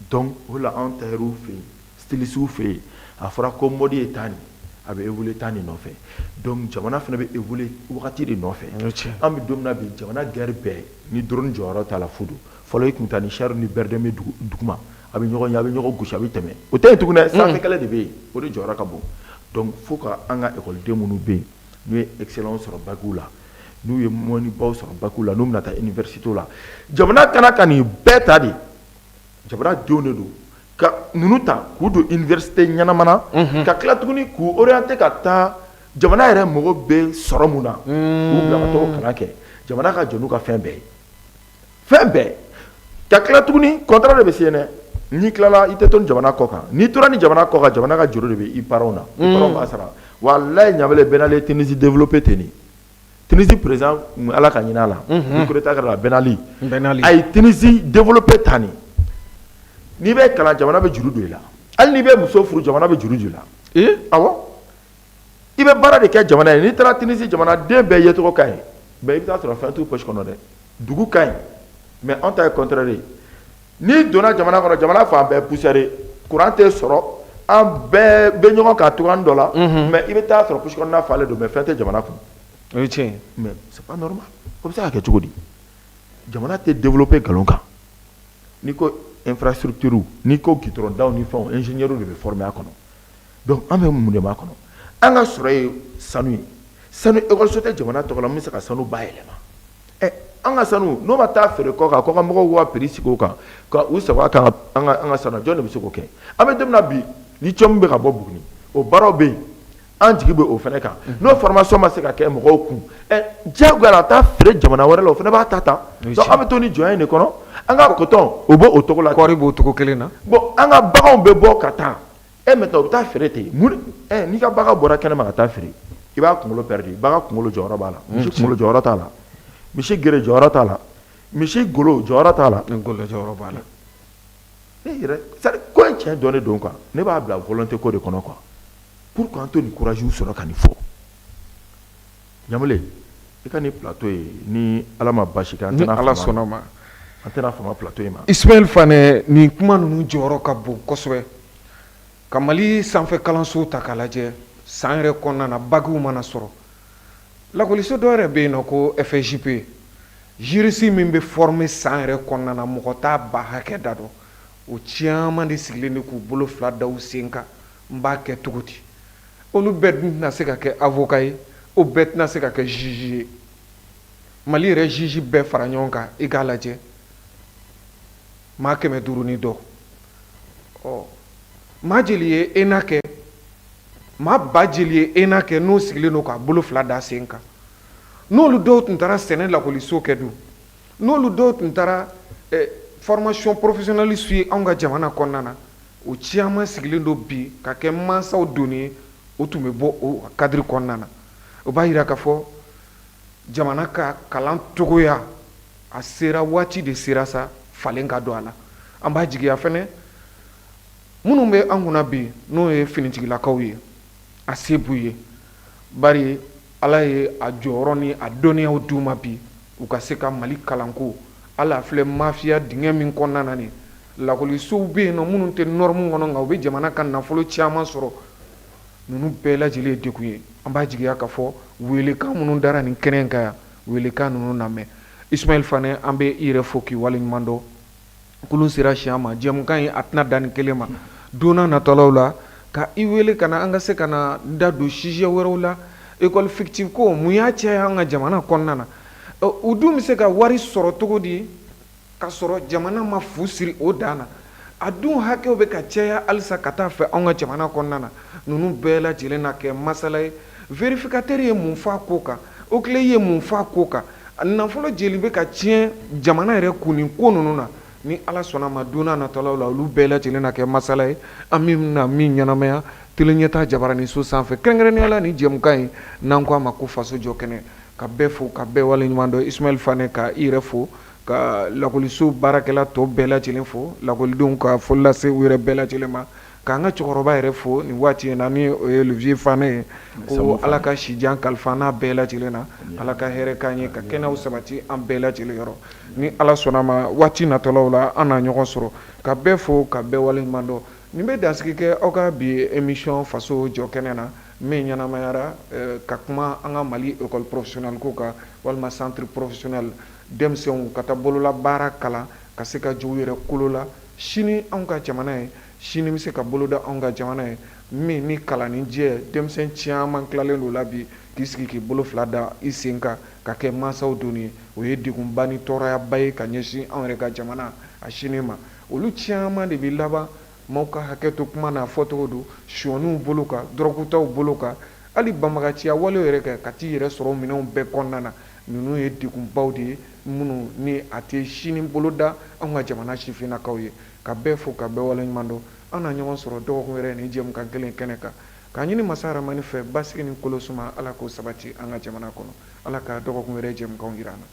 Donc o la, anw tailleur fɛ yen, styliste fɛ yen, a fɔra ko mode ye temps nin, a bɛ évoluer temps de nɔfɛ. Donc jamana fana bɛ évoluer wagati de nɔfɛ. O ye tiɲɛ. An bɛ don min na bi, jamana guerre bɛɛ ni drone jɔyɔrɔ t'a la, fu don. Fɔlɔ, i tun taa ni char ni BRDM bɛ duguma, a bɛ ɲɔgɔn ye, a bɛ ɲɔgɔn gosi, a bɛ tɛmɛ. O tɛ yen tuguni dɛ, sanfɛ kɛlɛ de bɛ yen, o de jɔyɔrɔ ka bon. Donc fo ka an ka école minnu bɛ yen, n'u ye excellence sɔrɔ bac la, n'u ye moyenne baw sɔrɔ bac la, n'u bɛna taa université la, jamana kana ka nin bɛɛ ta de. Jamana denw de don, ka ninnu ta k'u don université ɲɛnama na, ka tila tuguni k'u orienter ka taa jamana yɛrɛ mago bɛ sɔrɔ mun na, k'u bila ka t'o kalan kɛ. Jamana ka jɔ n'u ka fɛn bɛɛ ye, fɛn bɛɛ. Ka tila tuguni, contrat de bɛ se yen dɛ. N'i tilala, i tɛ to ni jamana kɔ kan. N'i tora ni jamana kɔ kan, jamana ka juru de bɛ i parents na, i parents b'a sara. Walayi, ɲamele, Ben Ali ye Tunisie développé ten de. Tunisie président, Ala ka hinɛ a la, ni coup d'état kɛra la, Ben Ali. Ben Ali. A ye Tunisie développé tan de. N'i bɛ kalan, jamana bɛ juru don i la. Hali n'i bɛ muso furu, jamana bɛ juru don i la. Ee? Awɔ, i bɛ baara de kɛ jamana ye. N'i taara Tunisie, jamanaden bɛɛ yecogo ka ɲi, mais i bɛ taa sɔrɔ fɛn t'u poche kɔnɔ dɛ. Dugu ka ɲi, mais anw ta ye contraire ye. N'i donna jamana kɔnɔ, jamana fan bɛɛ poussière ye, courant tɛ sɔrɔ, an bɛɛ bɛ ɲɔgɔn kan cogoya dɔ la, mais i bɛ taa sɔrɔ poche kɔnɔna falen don, mais fɛn tɛ jamana kun. O ye tiɲɛ ye. Mais c'est pas normal. O bɛ se ka kɛ cogo di? Jamana tɛ développer nkalon kan. N'i ko infrastructure, n'i ko goudron daw ni fɛnw, ingénieur de bɛ former a kɔnɔ. Donc an bɛ mun de b'a kɔnɔ? An ka sɔrɔ ye sanu ye. Sanu école tɛ jamana tɔgɔ la min bɛ se ka sanu bayɛlɛma. Ɛ, an ka sanu n'o ma taa feere kɔ kan, kɔkan mɔgɔw ka prix sigi o kan ka u sago kan an ka sanu, jɔn de bɛ se k'o kɛ? An bɛ don min na bi, lithium bɛ ka bɔ Buguni, o baaraw bɛ yen, an jigi bɛ o fana kan. N'o formation ma se ka kɛ mɔgɔw kun, ɛ, diyagoya la a taa feere jamana wɛrɛ la, o fana b'a ta tan. Donc an bɛ to ni jɔnya in de kɔnɔ. An ka coton, o b'o o cogo la. Kɔɔri b'o cogo kelen na. Bon, an ka baganw bɛ bɔ ka taa, e maintenant u bɛ taa feere ten. Mun? Ɛ, n'i ka bagan bɔra kɛnɛma ka taa feere, i b'a kunkolo perdre. Bagan kunkolo jɔyɔrɔ b'a la, misi kunkolo jɔyɔrɔ t'a la, misi gere jɔyɔrɔ t'a la, misi golo jɔyɔrɔ t'a la. Golo jɔyɔrɔ b'a la. Ne yɛrɛ, c'est à dire ko in tiɲɛ dɔnnen don quoi. Ne b'a bila volonté ko de kɔnɔ quoi, pour que an to nin courage sɔrɔ ka nin fɔ. Ɲamule, i ka nin plateau ye, ni Ala ma basi kɛ, an ni tɛna Ala fama sɔnna ma. An tɛna fama plateau in ma. Ismaël Fane, nin kuma ninnu jɔyɔrɔ ka bon kosɛbɛ. Ka Mali sanfɛ kalansow ta k'a lajɛ, san yɛrɛ kɔnɔna na, bac mana sɔrɔ, lakɔliso dɔ yɛrɛ bɛ yen nɔ ko FSJP, juriste min bɛ former san yɛrɛ kɔnɔna na, mɔgɔ t'a ba hakɛ da dɔn. O caman de sigilen don k'u bolo fila da u sen kan. N b'a kɛ cogo di? Olu bɛɛ dun tɛna se ka kɛ avocat ye, o bɛɛ tɛna se ka kɛ juge ye. Mali yɛrɛ juge bɛɛ fara ɲɔgɔn kan, i k'a lajɛ, maa 500 ni dɔ. Ɔ, maa jeli ye ENA kɛ? Maa ba jeli ye ENA kɛ n'o sigilen don k'a bolo fila da sen kan? N'olu dɔw tun taara sɛnɛ lakɔliso kɛ dun, n'olu dɔw tun taara formation professionnelle suit anw ka jamana kɔnɔna na, o caman sigilen don bi ka kɛ mansaw doni ye, o tun bɛ bɔ o cadre kɔnɔna na. O b'a yira k'a fɔ jamana ka kalan cogoya a sera, waati de sera sa falen ka don a la. An b'a jigiya fɛnɛ, minnu bɛ an kunna bi, n'o ye finitigilakaw ye, a se b'u ye, bari Ala ye a jɔyɔrɔ ni a dɔnniyaw d'u ma bi, u ka se ka Mali kalanko. Hali a filɛ mafiya dingɛ min kɔnɔna na nin, lakɔlisow bɛ yen nɔ minnu tɛ norme kɔnɔ, nka u bɛ jamana ka nafolo caman sɔrɔ. Ninnu bɛɛ lajɛlen ye degun ye. An b'a jigiya k'a fɔ welekan minnu dara nin kɛnɛ in kan yan, welekan ninnu na mɛn. Ismaël Fane, an bɛ i yɛrɛ fo k'i waleɲuman dɔn. Kulun sera siɲɛ ma, jɛmukan in a tɛna dan nin kelen ma. Don n'a natɔlaw la, ka i wele ka na, an ka se ka na da don sujet wɛrɛw la. École fictive ko, mun y'a caya an ka jamana kɔnɔna na? U dun bɛ se ka wari sɔrɔ cogo di ka sɔrɔ jamana ma fu siri o dan na? A dun hakɛw bɛ ka caya halisa ka taa fɛ anw ka jamana kɔnɔna na. Ninnu bɛɛ lajɛlen na kɛ masala ye. Vérificateur ye mun fɔ a ko kan? OCLEI ye mun fɔ a ko kan? Nafolo jeli bɛ ka tiɲɛ jamana yɛrɛ kun nin ko ninnu na? Ni Ala sɔnna ma, don n'a natɔlaw la, olu bɛɛ lajɛlen na kɛ masala ye, an min na min ɲɛnamaya télé ɲɛta jabaraninso sanfɛ, kɛrɛnkɛrɛnnenya la nin jɛmukan in n'an ko a ma ko faso jɔ kɛnɛ. Ka bɛɛ fo, ka bɛɛ waleɲuman dɔn. Ismaël Fane, ka i yɛrɛ fo, ka lakɔliso baarakɛla tɔ bɛɛ lajɛlen fo, lakɔlidenw ka foli lase u yɛrɛ bɛɛ lajɛlen ma, k'an ka cɛkɔrɔba yɛrɛ fo nin waati in na, ni o ye le vieux Fane ye, ko Ala ka sijan kalifa n'a bɛɛ lajɛlen na, Ala ka hɛrɛ k'an ye, ka kɛnɛyaw sabati an bɛɛ lajɛlen yɔrɔ. Ni Ala sɔnna ma, waati natɔlaw la, an na ɲɔgɔn sɔrɔ. Ka bɛɛ fo, ka bɛɛ waleɲuman dɔn. Nin bɛ dansigi kɛ aw ka bi émission faso jɔ kɛnɛ na, min ɲɛnamayara ka kuma an ka Mali école professionnelle ko kan, walima centre professionnel, denmisɛnw ka taa bolola baara kalan ka se ka jɔ u yɛrɛ kolo la sini anw ka jamana ye, sini bɛ se ka boloda anw ka jamana ye min ni kalanni jɛ. Denmisɛn caman tilalen don la bi k'i sigi k'i bolo fila da i sen kan ka kɛ mansaw doni ye. O ye degunba ni tɔɔrɔyaba ye ka ɲɛsin anw yɛrɛ ka jamana a sini ma. Olu caman de bɛ laban, maaw ka hakɛ to kuma n'a fɔcogo don, sonyaniw bolo kan, dɔrɔgutaw bolo kan, hali banbagaciya walew yɛrɛ kɛ ka t'i yɛrɛ sɔrɔ minɛnw bɛɛ kɔnɔna na. Ninnu ye degunbaw de ye minnu ni a tɛ sini boloda anw ka jamana sifinnakaw ye. Ka bɛɛ fo, ka bɛɛ waleɲuman dɔn. An na ɲɔgɔn sɔrɔ dɔgɔkun wɛrɛ ni jɛmukan kelen kɛnɛ kan. K'a ɲini masa Ramani fɛ, basigi ni kolosuma, Ala k'o sabati an ka jamana kɔnɔ. Ala ka dɔgɔkun wɛrɛ jɛmukanw jira an na.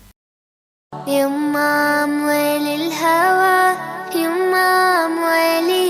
يما أموال الهوى يما أموالي.